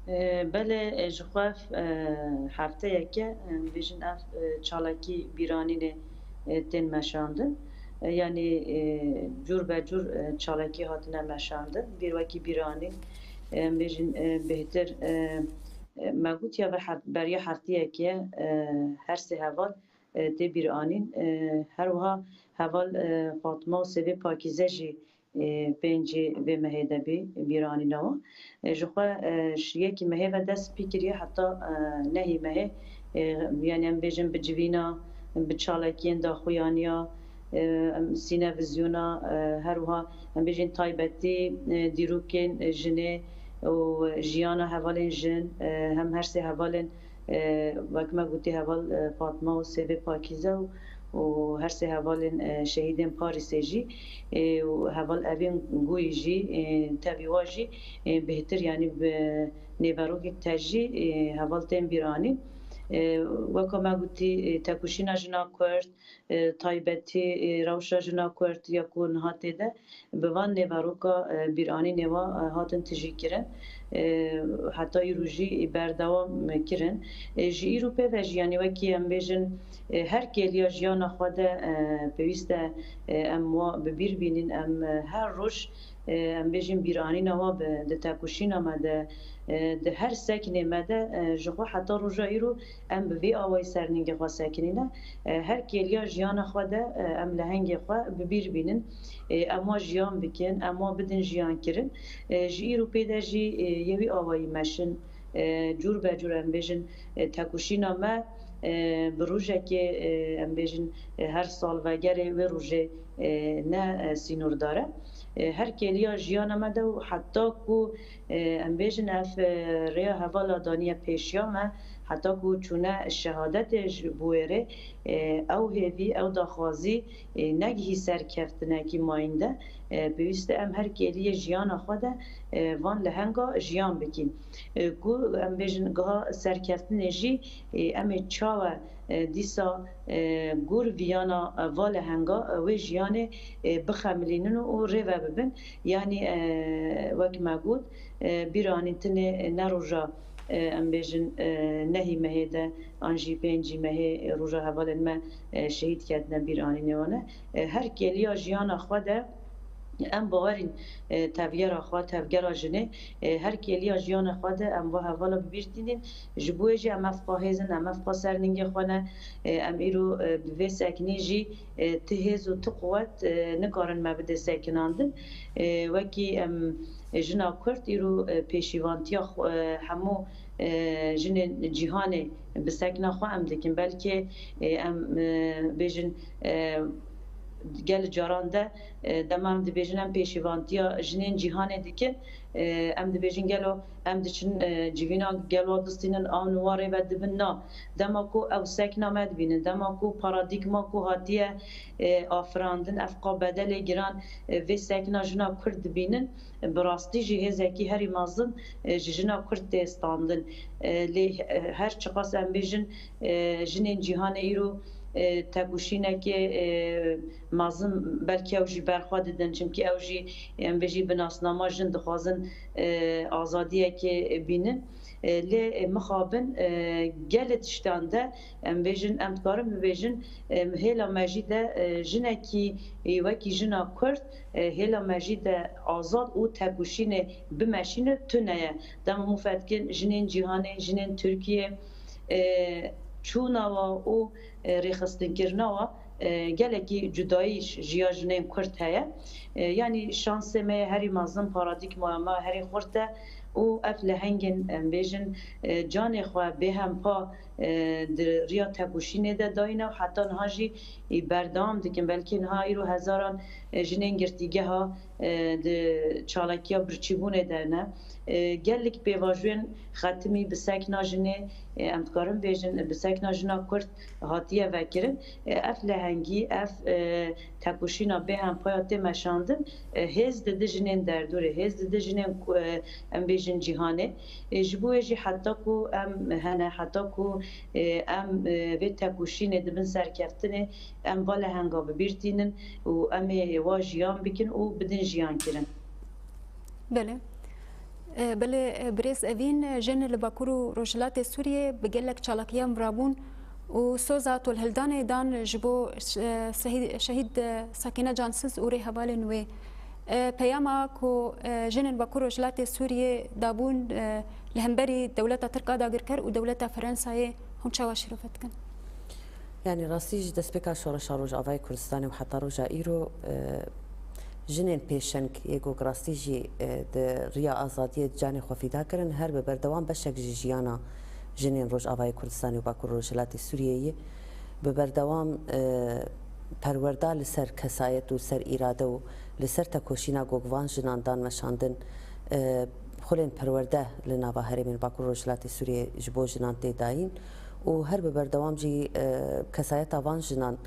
E, belê, e, ji xwe, e, hefteyeke, e, bêjin ev, e, çalakî bîranînê, e, tên meşandin. E, yanî, e, cûr be cûr, e, çalakî hatine meşandin. Bîr wekî bîranîn, e, em bêjin, e, bêhtir, e, e, me gotiya ve heft-, beriya hefteyeke, e, her sê heval, e, tê bîranîn. E, her wiha heval, e, Fatma û Sêvê Pakîze jî, e, pêncî vê mehê de bî bîranîna wan. E, ji xwe, e, ji yekî mehê ve dest pê kiriye heta, e, nehî mehê, e, yanî em bêjin bi civîna, bi çalakiyên daxuyaniya, e, em sîne vizyona, e, her wiha em bêjin taybetî, e, dîrokên jinê û jiyana hevalên jin, e, hem her sê hevalên, e, wek me gotî heval, e, Fatma û Sêvê Pakîze û, û her sê hevalên, e, şehîdên Parîsê jî, e, û heval Evîn Gûyî jî, e, tevî wa jî, e, bêhtir, yanî bi nêverokek tejî, e, heval tên bîranîn. E, weka me gotî, e, tekoşîna jina Kurd, e, taybetî, e, rewşa jina Kurd ya ku niha tê de bi van nêveroka, e, bîranînê wa, e, hatin tijî kirin. E, heta îro jî berdewam kirin. E, ji îro pê ve jî, yanî wekî em bêjin, e, her kêliya jiyana xwe de, e, pêwîst e, e, em wa bi bîr bînin, em, e, her roj, e, em bêjin bîranîna wa bi, di tekoşîna me de, e, di her seknê me de, e, ji xwe heta roja îro em bi vê awayî ser ningê xwe sekinîne. E, her kêliya jiyana xwe de, e, em lehengê xwe bi bîr bînin. E, em wa jiyan bikin, em wa bidin jiyan kirin. E, ji îro pê de jî, e, yê wî awayî meşin, e, cûr be cûr em bêjin, e, tekoşîna me, e, bi rojekê, e, em bêjin, e, her sal vegerê wê rojê, e, ne, e, sînordar e. E, her kêliya jiyana me de û heta ku, e, em bêjin ev, e, rêya hevala daniye pêşiya me, heta ku çûne şehadetê ji bo wê rê, e, ew hêvî, ew daxwazî, e, negihî serkeftinekî mayînde, e, pêwîst e em her kêliyê jiyana xwe de, e, van lehenga jiyan bikîn. E, ku em bêjin giha serkeftinê jî, e, em ê çawa, e, dîsa, e, gor viyana, e, va lehenga, e, wê jiyanê, e, bixemilînin û rêve bibin. Yanî, e, wek me got, e, bîranîtinê ne roja, e, em bêjin, e, nehî mehê de an jî pêncî mehê, e, roja hevalên me, e, şehîd ketine bîranînê wan e. E, her kêliya jiyana xwe de em bawerîn, e, tevgera xwe, tevgera jinê, e, her kêliya jiyana xwe de em va hevala bi bîr tînin. Ji bo wê jî em ev xwe hêz in, em ev xwe ser ningê xwe ne. E, em îro, e, bi vê sekinî jî, e, ti hêz û ti quwet, e, nikarin me bide sekinandin. E, wekî em, e, jina Kurd îro, e, pêşîvantiya xwe, e, hemû, e, jinên cîhanê bi sekna xwe em dikin. Belkê, e, em, e, bêjin, e, gel caran de, e, dema em dibêjin em pêşîvantiya jinên cîhanê dikin, E, em dibêjin gelo em diçin, e, civîna gelo distînin, an û warê ve dibin. Na, dema ku ew sekna me dibînin, dema ku paradîgma ku hatiye, e, afirandin, ev qa bedelê giran, e, vê sekna jina Kurd dibînin, bi rastî jî hêzekî herî mezin, e, ji jina Kurd tê standin. E, lê, e, her çiqas em bêjin, e, jinên cîhanê îro, e, tekoşînekê, e, mezin belkî ew jî berxwe didin, çimkî ew jî, em bêjî bi nasnama jin dixwazin, e, azadiyekê bînin. E, lê, e, mixabin, e, gelê tiştan de, em bêjin, em dikarin bibêjin, e, hêla me jî de, e, jinekî, e, wekî jina Kurd, e, hêla me jî de azad û tekoşînê bimeşîne tune ye. Dema min fetkin jinên cîhanê, jinên Tirkiyê, e, çûna wa û, e, rêxistinkirina wa, e, gelekî cudayî ji ya jinên Kurd heye. E, yanî şansê me yê herî mezin, paradîgmaya me herî xurt e û ev lehengên, em bêjin, e, canê xwe bêhempa, e, di riya tekoşînê de dayîne û heta niha jî, e, berdewam dikin. Belkî niha îro hezaran, e, jinên girtîgeha, e, di çalakiya birçîbûnê de ne. E, gelek pêvajoyên xetimî bi sekna jinê, e, em dikarin bêjin, bi sekna jina Kurd hatiye vekirin. E, ev lehengî, ev, e, tekoşîna bêhempaya tê meşandin, e, hêz dide jinên derdorê, hêz dide jinên ku, e, em bêjin cîhanê. E, ji bo wê jî heta ku em hene, heta ku, e, em, e, vê tekoşînê di bin serkeftinê, em va lehenga bi bîr tînin û em ê wa jiyan bikin û bidin jiyan kirin. Belê. E, belê, e, birêz Evîn, e, jin li Bakur û Rojhilatê Sûriyê bi gelek çalakiyan rabûn û soza tolhildanê dan ji bo, e, sehîd-, şehîd, e, Sakîne Cansiz û rêhevalên wê. E, peyama ku, e, jinên Bakur Rojhilatê Sûriyê dabûn, e, li hemberî dewleta Tirk a dagirker û dewleta Ferensayê hûn çawa şîrove dikin? Yanî rastî ji destpêka şoreşa Rojavayê Kurdistanê û heta roja îro, e, jinên pêşeng yê ku rastî jî, e, di riya azadiyê canê xwe fîda kirin, her bi berdewam beşek ji jiyana jinên Rojavayê Kurdistanê û Bakur Rojhilatê Sûriyeyê bi berdewam, e, perwerda li ser kesayet û ser îrade û li ser tekoşîna gog van jinan dan meşandin, e, xulên perwerde li nava herêmên Bakur Rojhilatê Sûriyê ji bo jinan tê dayîn û her bi berdewam jî, e, kesayeta van jinan,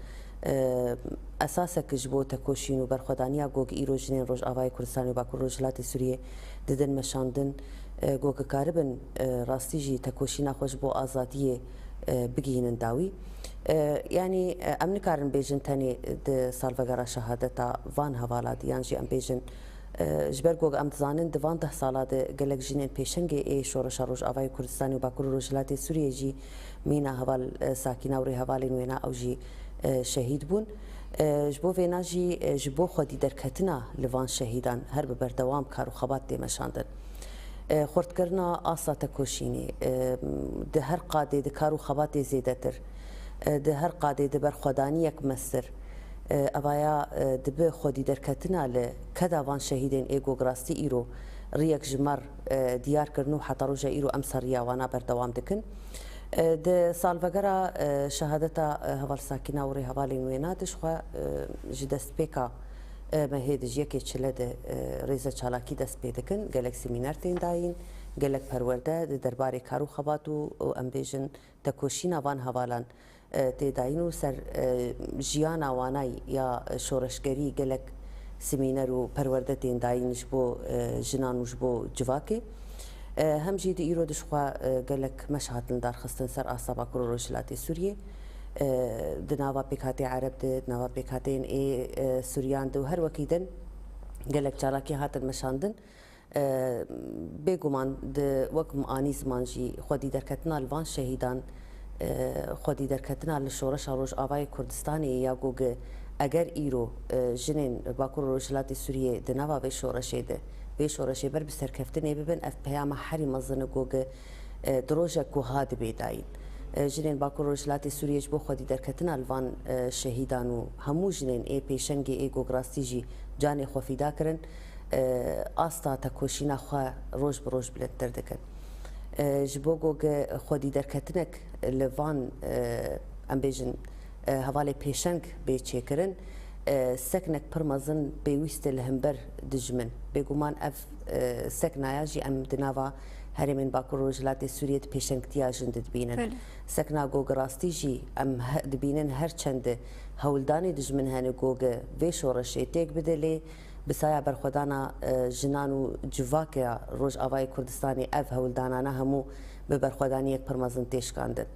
e, esasek ji bo tekoşîn û berxwedaniya gog îro jinên Rojavayê Kurdistanê û Bakur Rojhilatê Sûriyê didin meşandin, e, gog karibin, e, rastî jî tekoşîna xwe ji bo azadiyê, e, bigihînin dawî. E, yanî, e, em nikarin bêjin tenê di salvegera şehadeta van hevala di, yan jî em bêjin, e, ji ber ku em dizanin di van deh sala de gelek jinên pêşengê ê Şoreşa Rojavayê Kurdistanê û Bakur û Rojhilatê Sûriyê jî mîna heval, e, Sakîna û rêhevalên wêna ew jî, e, şehîd bûn. E, ji bo vêna jî, e, ji bo xwedî derketina li van şehîdan her bi berdewam kar û xebat tê meşandin. E, xurtkirina asta tekoşînê, e, di her qadê di kar û xebatê zêdetir, e, di her qadê di berxwedaniyek mestir, e, evaya, e, dibi xwedî derketina li keda van şehîdên ê gog rastî îro riyek ji me re, e, diyar kirin û heta roja îro em ser riya wana berdewam dikin. E, di salvegera, e, şehadeta, e, heval Sakîna û rêhevalên wêna de ji xwe, e, ji destpêka, e, mehê de ji yekê çile de, e, rêze çalakî dest pê dikin. Gelek semîner tên dayîn, gelek perwerde di derbarê kar û xebat û, û em bêjin tekoşîna van hevalan, e, tê dayîn û ser, e, jiyana wanay ya şoreşgerî gelek semîner û perwerde tên dayîn ji bo, e, jinan û ji bo civakê. E, hem jî di îro de ji xwe, e, gelek meş hatin darxistin ser asta Bakur û Rojhilatê Sûriyê. E, di nava pêkhatê Ereb de, di nava pêkhateyên ê, e, Sûriyan de û her wekî din gelek çalakî hatin meşandin. E, bêguman di wek min anî ziman jî xwedî derketina li van şehîdan, e, xwedî derketina li Şoreşa Rojavayê Kurdistanê ya ku gi eger îro, e, jinên Bakur û Rojhilatê Sûriyê di nava vê şoreşê de, vê şoreşê ber bi serkeftinê bibin, ev peyama herî mezin e ku gi, e, di rojek ku ha dibe dayîn. E, jinên Bakur Rojhilatê Sûriyê ji bo xwedî derketina li van, e, şehîdan û hemû jinên ê pêşengê ê gograstî jî canê xwe fîda kirin, e, asta tekoşîna xwe roj bi roj bilindtir dikin. E, ji bo ku gi xwedî derketinek li van, e, em bêjin, e, hevalê pêşeng bê çêkirin, E, seknek pir mezin pêwîst e li hember dijmin. Bêguman ev, e, seknaya jî em di nava herêmên Bakur Rojhilatê Sûriyê di pêşengtiya jin de dibînin. Belê. Sekna Gogi rastî jî em he-, dibînin her çend hewldanê dijmin hene Gogi vê şoreşê têk bide, lê bi saya berxwedana, e, jinan û civaka Rojavayê Kurdistanê ev hewldanana hemû bi berxwedaniyek pir mezin tê şikandin.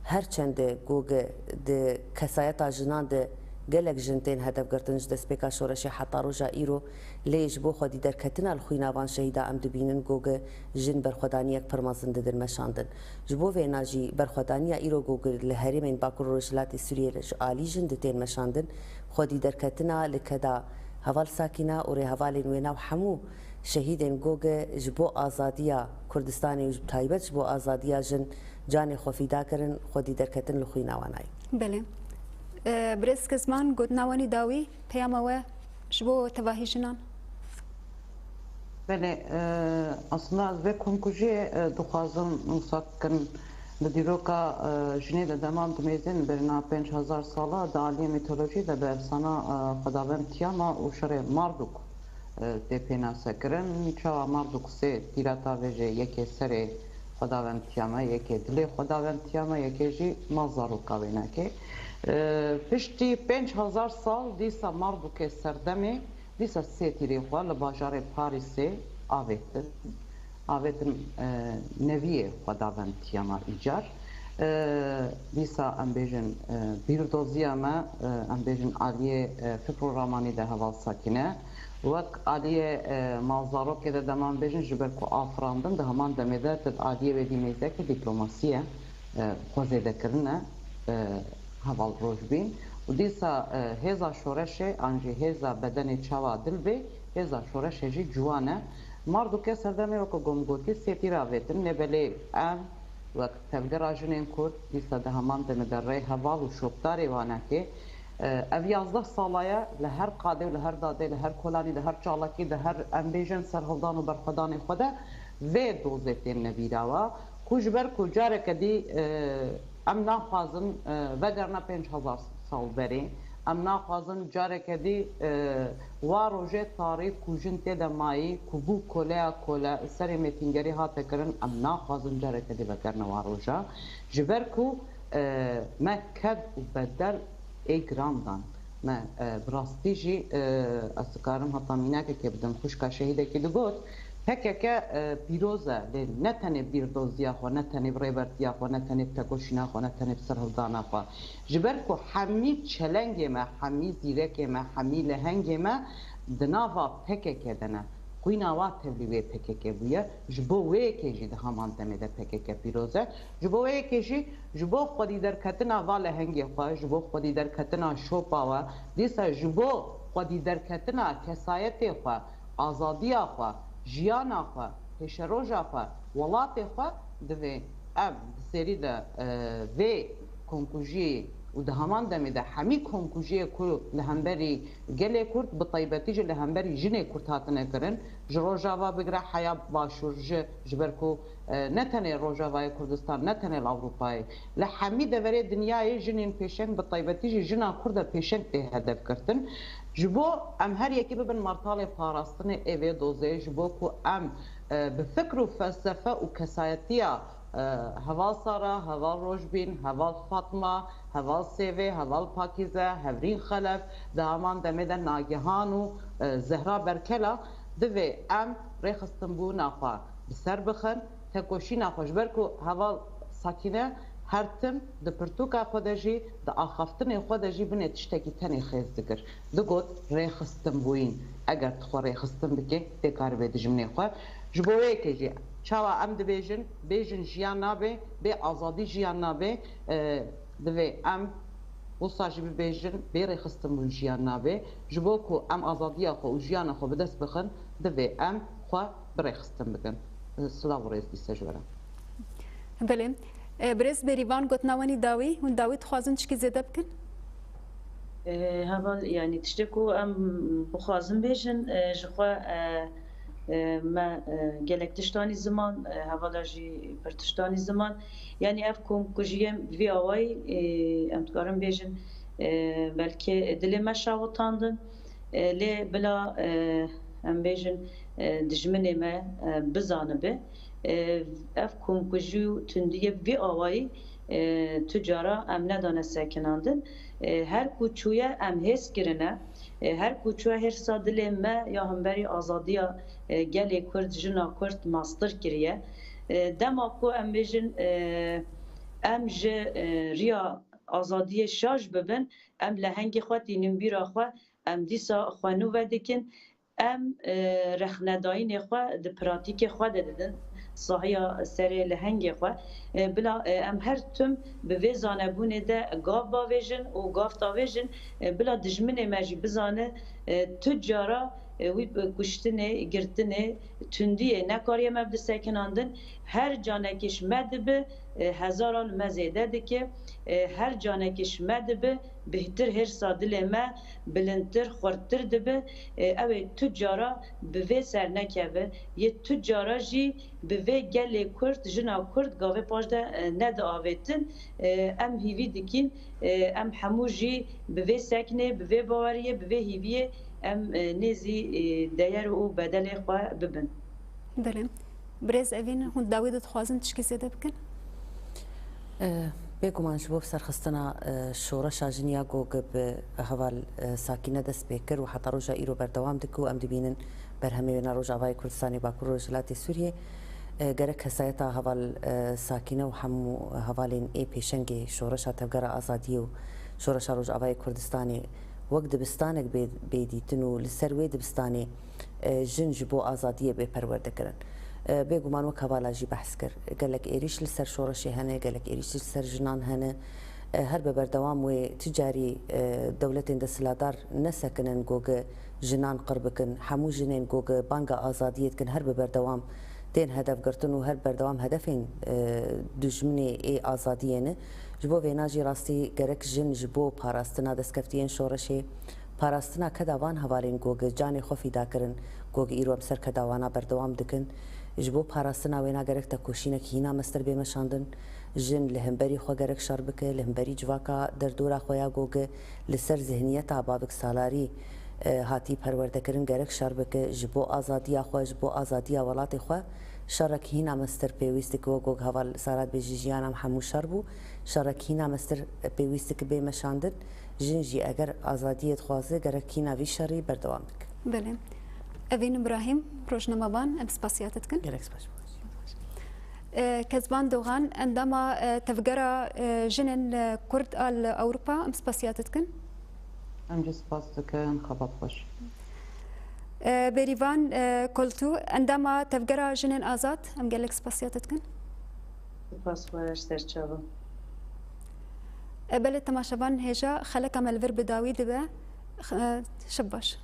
Her çend Gogi di kesayeta jinan de gelek jin tên hedefgirtin ji destpêka şoreşê heta roja îro, lê ji bo xwedî derketina li xwîna van şehîda em dibînin Gogi jin berxwedaniyek pir mezin didin meşandin. Ji bo vêna jî berxwedaniya îro Gogi li herêmên Bakur Rojhilatê Sûriyê ji alî jin di tên meşandin, xwedî derketina li keda heval Sakîna û rêhevalên wêna û hemû şehîdên Goge ji bo azadiya Kurdistanê û ji taybet ji bo azadiya jin canê xwe fîda kirin, xwedî derketin li xwîna wan ayî. Belê. E, Birêz Kezman, gotina wanî dawî, peyama we ji bo tevahî jinan? Belê, e, aslında ez vê komkujiyê, e, dixwazim wisa bikim. Li dîroka, e, jinê de dema em dimêzin, berîna pênc hezar sala di aliyê mîtolojî de bi efsana, e, Xwedavend Tiyama û şerê Marduk, e, tê pênasekirin. Çawa Marduk sê tîra tavêjê, yekê serê Xwedavend Tiyama, yekê dilê Xwedavend Tiyama, yekê jî ma zaroka wênekê. E, piştî pênc hezar sal dîsa Mardukê serdemê, dîsa sê tîrê xwe li bajarê Parîsê avêtin. Avêtin, e, neviyê Xwedavend Tiyama îcar. E, dîsa em bêjin, e, bîrdoziya me, e, em bêjin aliyê, e, fikr û ramanî de heval Sakîne. Wek aliyê, e, malzarokê de dema em bêjin ji ber ku afirandin, di heman demê de tu di aliyê wê dî mêzeke dîplomasî ye, e, xwe zêde kirine, e, heval Rojbîn. Û dîsa, e, hêza şoreşê an jî hêza bedenê çawa dil bê, hêza şoreşê jî ciwan e. Mardûkê serdemê weke gom gotî sê tîr avêtin, lê belê em wek tevgera jinên Kurd dîsa di heman demê de rê heval û şopdarê wanekê, e, ev yazdeh sala ye li her qadê û li her dadê, li her kolanî, li her çalakî, di her em bêjin serhildan û berxwedanê xwe de vê dozê tên nebîrawa ku ji ber ku careke dî, e, em naxwazin, e, vegerine pênc hezar sal berê. Em naxwazin careke dî, e, wa rojê tarî ku jin tê de mayî, ku bû koleya kole, serê mêtîngerî hate kirin, em naxwazin careke dî vegerine wa roja. Ji ber ku, e, me ked û bedel ê giran dan. Me, e, bi rastî jî, e, ez dikarim heta mînakekê bidim, xwişka şehîdekî digot, P K K, e, pîroz e, lê ne tenê bîrdoziya xwe, ne tenê bi rêbertiya xwe, ne tenê bi tekoşîna xwe, ne tenê bi serhildana xwe. Ji ber ku hemî çelengê me, hemî zîrekê me, hemî lehengê me di nava P K K de ne. Xwîna wa tevlî wê P K K bûye. Ji bo wê yekê jî di heman demê de P K K pîroz e. Ji bo wê yekê jî, ji bo xwedî derketina va lehengê xwe, ji bo xwedî derketina şopa we, dîsa ji bo xwedî derketina kesayetê xwe, azadiya xwe, jiyana xwe, pêşeroja xwe, welatê xwe, divê em di serî de, e, vê komkujiyê û di heman demê de hemî komkujiyê ku li hemberî gelê Kurd, bi taybetî jî li hemberî jinê Kurd hatine kirin, ji Rojava bigire heya Başûr, ji, ji ber ku, e, ne tenê Rojavayê Kurdistan, ne tenê li Ewropayê, li hemî deverê dinyayê jinên pêşeng, bi taybetî jî jina Kurd e pêşeng tê hedef girtin. Ji bo em her yekî bibin martalê parastinê ê vê dozê, ji bo ku em, e, bi fikr û felsefe û kesayetiya, e, heval Sara, heval Rojbîn, heval Fatma, heval Sêvê, heval Pakîze, Hevrîn Xelef, di heman demê de Nagihan û, e, Zehra Berkela, divê em rêxistinbûna xwe bi ser bixin, tekoşîna xwe, ji ber ku heval Sakîne her tim di pirtûka xwe de jî, di axaftinê xwe de jî binê tiştekî tenê xêz dikir. Digot, rêxistinbûyîn. Eger tu xwe rêxistin bikê, tê karibê dijminê xwe. Ji bo wê yekê jî çawa em dibêjin, bêjin jiyan nabe, bê azadî jiyan nabe, e, divê em wisa jî bibêjin, bê rêxistinbûn jiyan nabe. Ji bo ku em azadiya xwe û jiyana xwe bi dest bixin, divê em xwe bi rêxistin bikin. Silav û rêz dîse ji we re. Belê. E, Birêz Bêrîvan, gotina we nî dawî, hûn dawî dixwazin çikî zêde bikin? E, heval, yanî tiştê ku em bixwazin bêjin, e, ji xwe, e, e, me, e, gelek tiştanî ziman, e, hevala jî pir tiştanî ziman. Yanî ev komkujiyê bi vî awayî, e, em dikarin bêjin, e, belkî dilê me şawitandin, e, lê bila, e, em bêjin, e, dijminê me, e, bizanibe, e, ev komkujî û tundiyê bi vî awayî, e, tu cara em nedane sekinandin. E, her ku çûye em hêz kirine, e, her ku çûye hêrsa dilê me ya hemberî azadiya, e, gelê Kurd, jina Kurd mastir kiriye. E, dema ku em bêjin, e, em ji, e, riya azadiyê şaş bibin, em lehengê xwe tînin bîra xwe, em dîsa xwe nû vedikin, em, e, rexnedayînê xwe di pratîkê xwe de didin, sahiya serê lehengê xwe. E, bila, e, em her tim bi vê zanebûnê de gav bavêjin û gav davêjin, e, bila dijminê me jî bizane, e, tu cara, e, wî bi kuştinê, girtinê, tundiyê nekariye me bi sekinandin. Her canekê ji me dibe, e, hezara li me zêde dike. E, her canekê ji me dibe, bihtir hêrsa dilê me bilindtir, xurttir dibe. E, ew ê tu cara bi vê sernekeve, yê tu cara jî bi vê gelê Kurd, jina Kurd gavê paş de, e, nediavêtin. E, em hîvî dikîn, e, em hemû jî bi vê seknê, bi vê baweriyê, bi vê hîviyê em, e, nêzî, e, deyer û bedelê xwe bibin. Belê. Birêz Evîn, hûn dawî de dixwazin tişkî zêde bikin? E, Bêguman ji bo serxistina, e, şoreşa jin ya Gog bi heval, e, Sakîne dest pê kir û heta roja îro berdewam dike û em dibînin berhemê wêna Rojavayê Kurdistanê Bakur Rojhilatê Sûriyê. E, gerek kesayeta heval, e, Sakîne û hemû hevalên ê pêşengê şoreşa Tevgera Azadiyê û şoreşa Rojavayê Kurdistanê wek dibistanek bê, bê dîtin û li ser wê dibistanê, e, jin ji bo azadiyê bê perwerdekirin. E, bêguman wek hevala jî behs kir. Gelek êrîş li ser şoreşê hene, gelek êrîş li ser jinan hene. E, her bi berdewam wê ti carî, e, dewletên desthilatdar nesekinin Gog jinan qir bikin. Hemû jinên Gog banga azadiyê dikin, her bi berdewam tên hedefgirtin û her berdewam hedefên, e, dijminê ê azadiyê ne. Ji bo vêna jî rastî gerek jin ji bo parastina destkeftiyên şoreşê, parastina keda van hevalên Gog canê xwe fîda kirin. Gog îro em ser keda wana berdewam dikin. Ji bo parastina wêna gerek tekoşînek hîna mestir bê meşandin. Jin li hemberî xwe gerek şer bike, li hemberî civaka derdora xwe ya Gog li ser zihniyeta bavik salarî, e, hatî perwerdekirin gerek şer bike. Ji bo azadiya xwe, ji bo azadiya welatê xwe şerek hîna mestir pêwîst dike. Wek Gog heval Sara dibêjî, jiyana me hemû şer bû. Şerek hîna mestir pêwîst dike bê meşandin. Jin jî eger azadiyê dixwaze, gerek hîna vî şerî berdewam bike. Belê. Evîn Îbrahîm, rojnamevan, em spasiya te dikin. Gelek spas. E, Kezban Dogan, endama, e, Tevgera, e, Jinên, e, Kurd a li Ewropa, em spasiya te dikin. Em jî spas dikin, xebat xweş. E, Bêrîvan, e, Koltû, endama Tevgera Jinên Azad, em gelek spasiya te dikin. Spas xweş, serçava. E, belê temaşevan hêja, xeleka me li vir bi dawî dibe. X-, e, şev baş.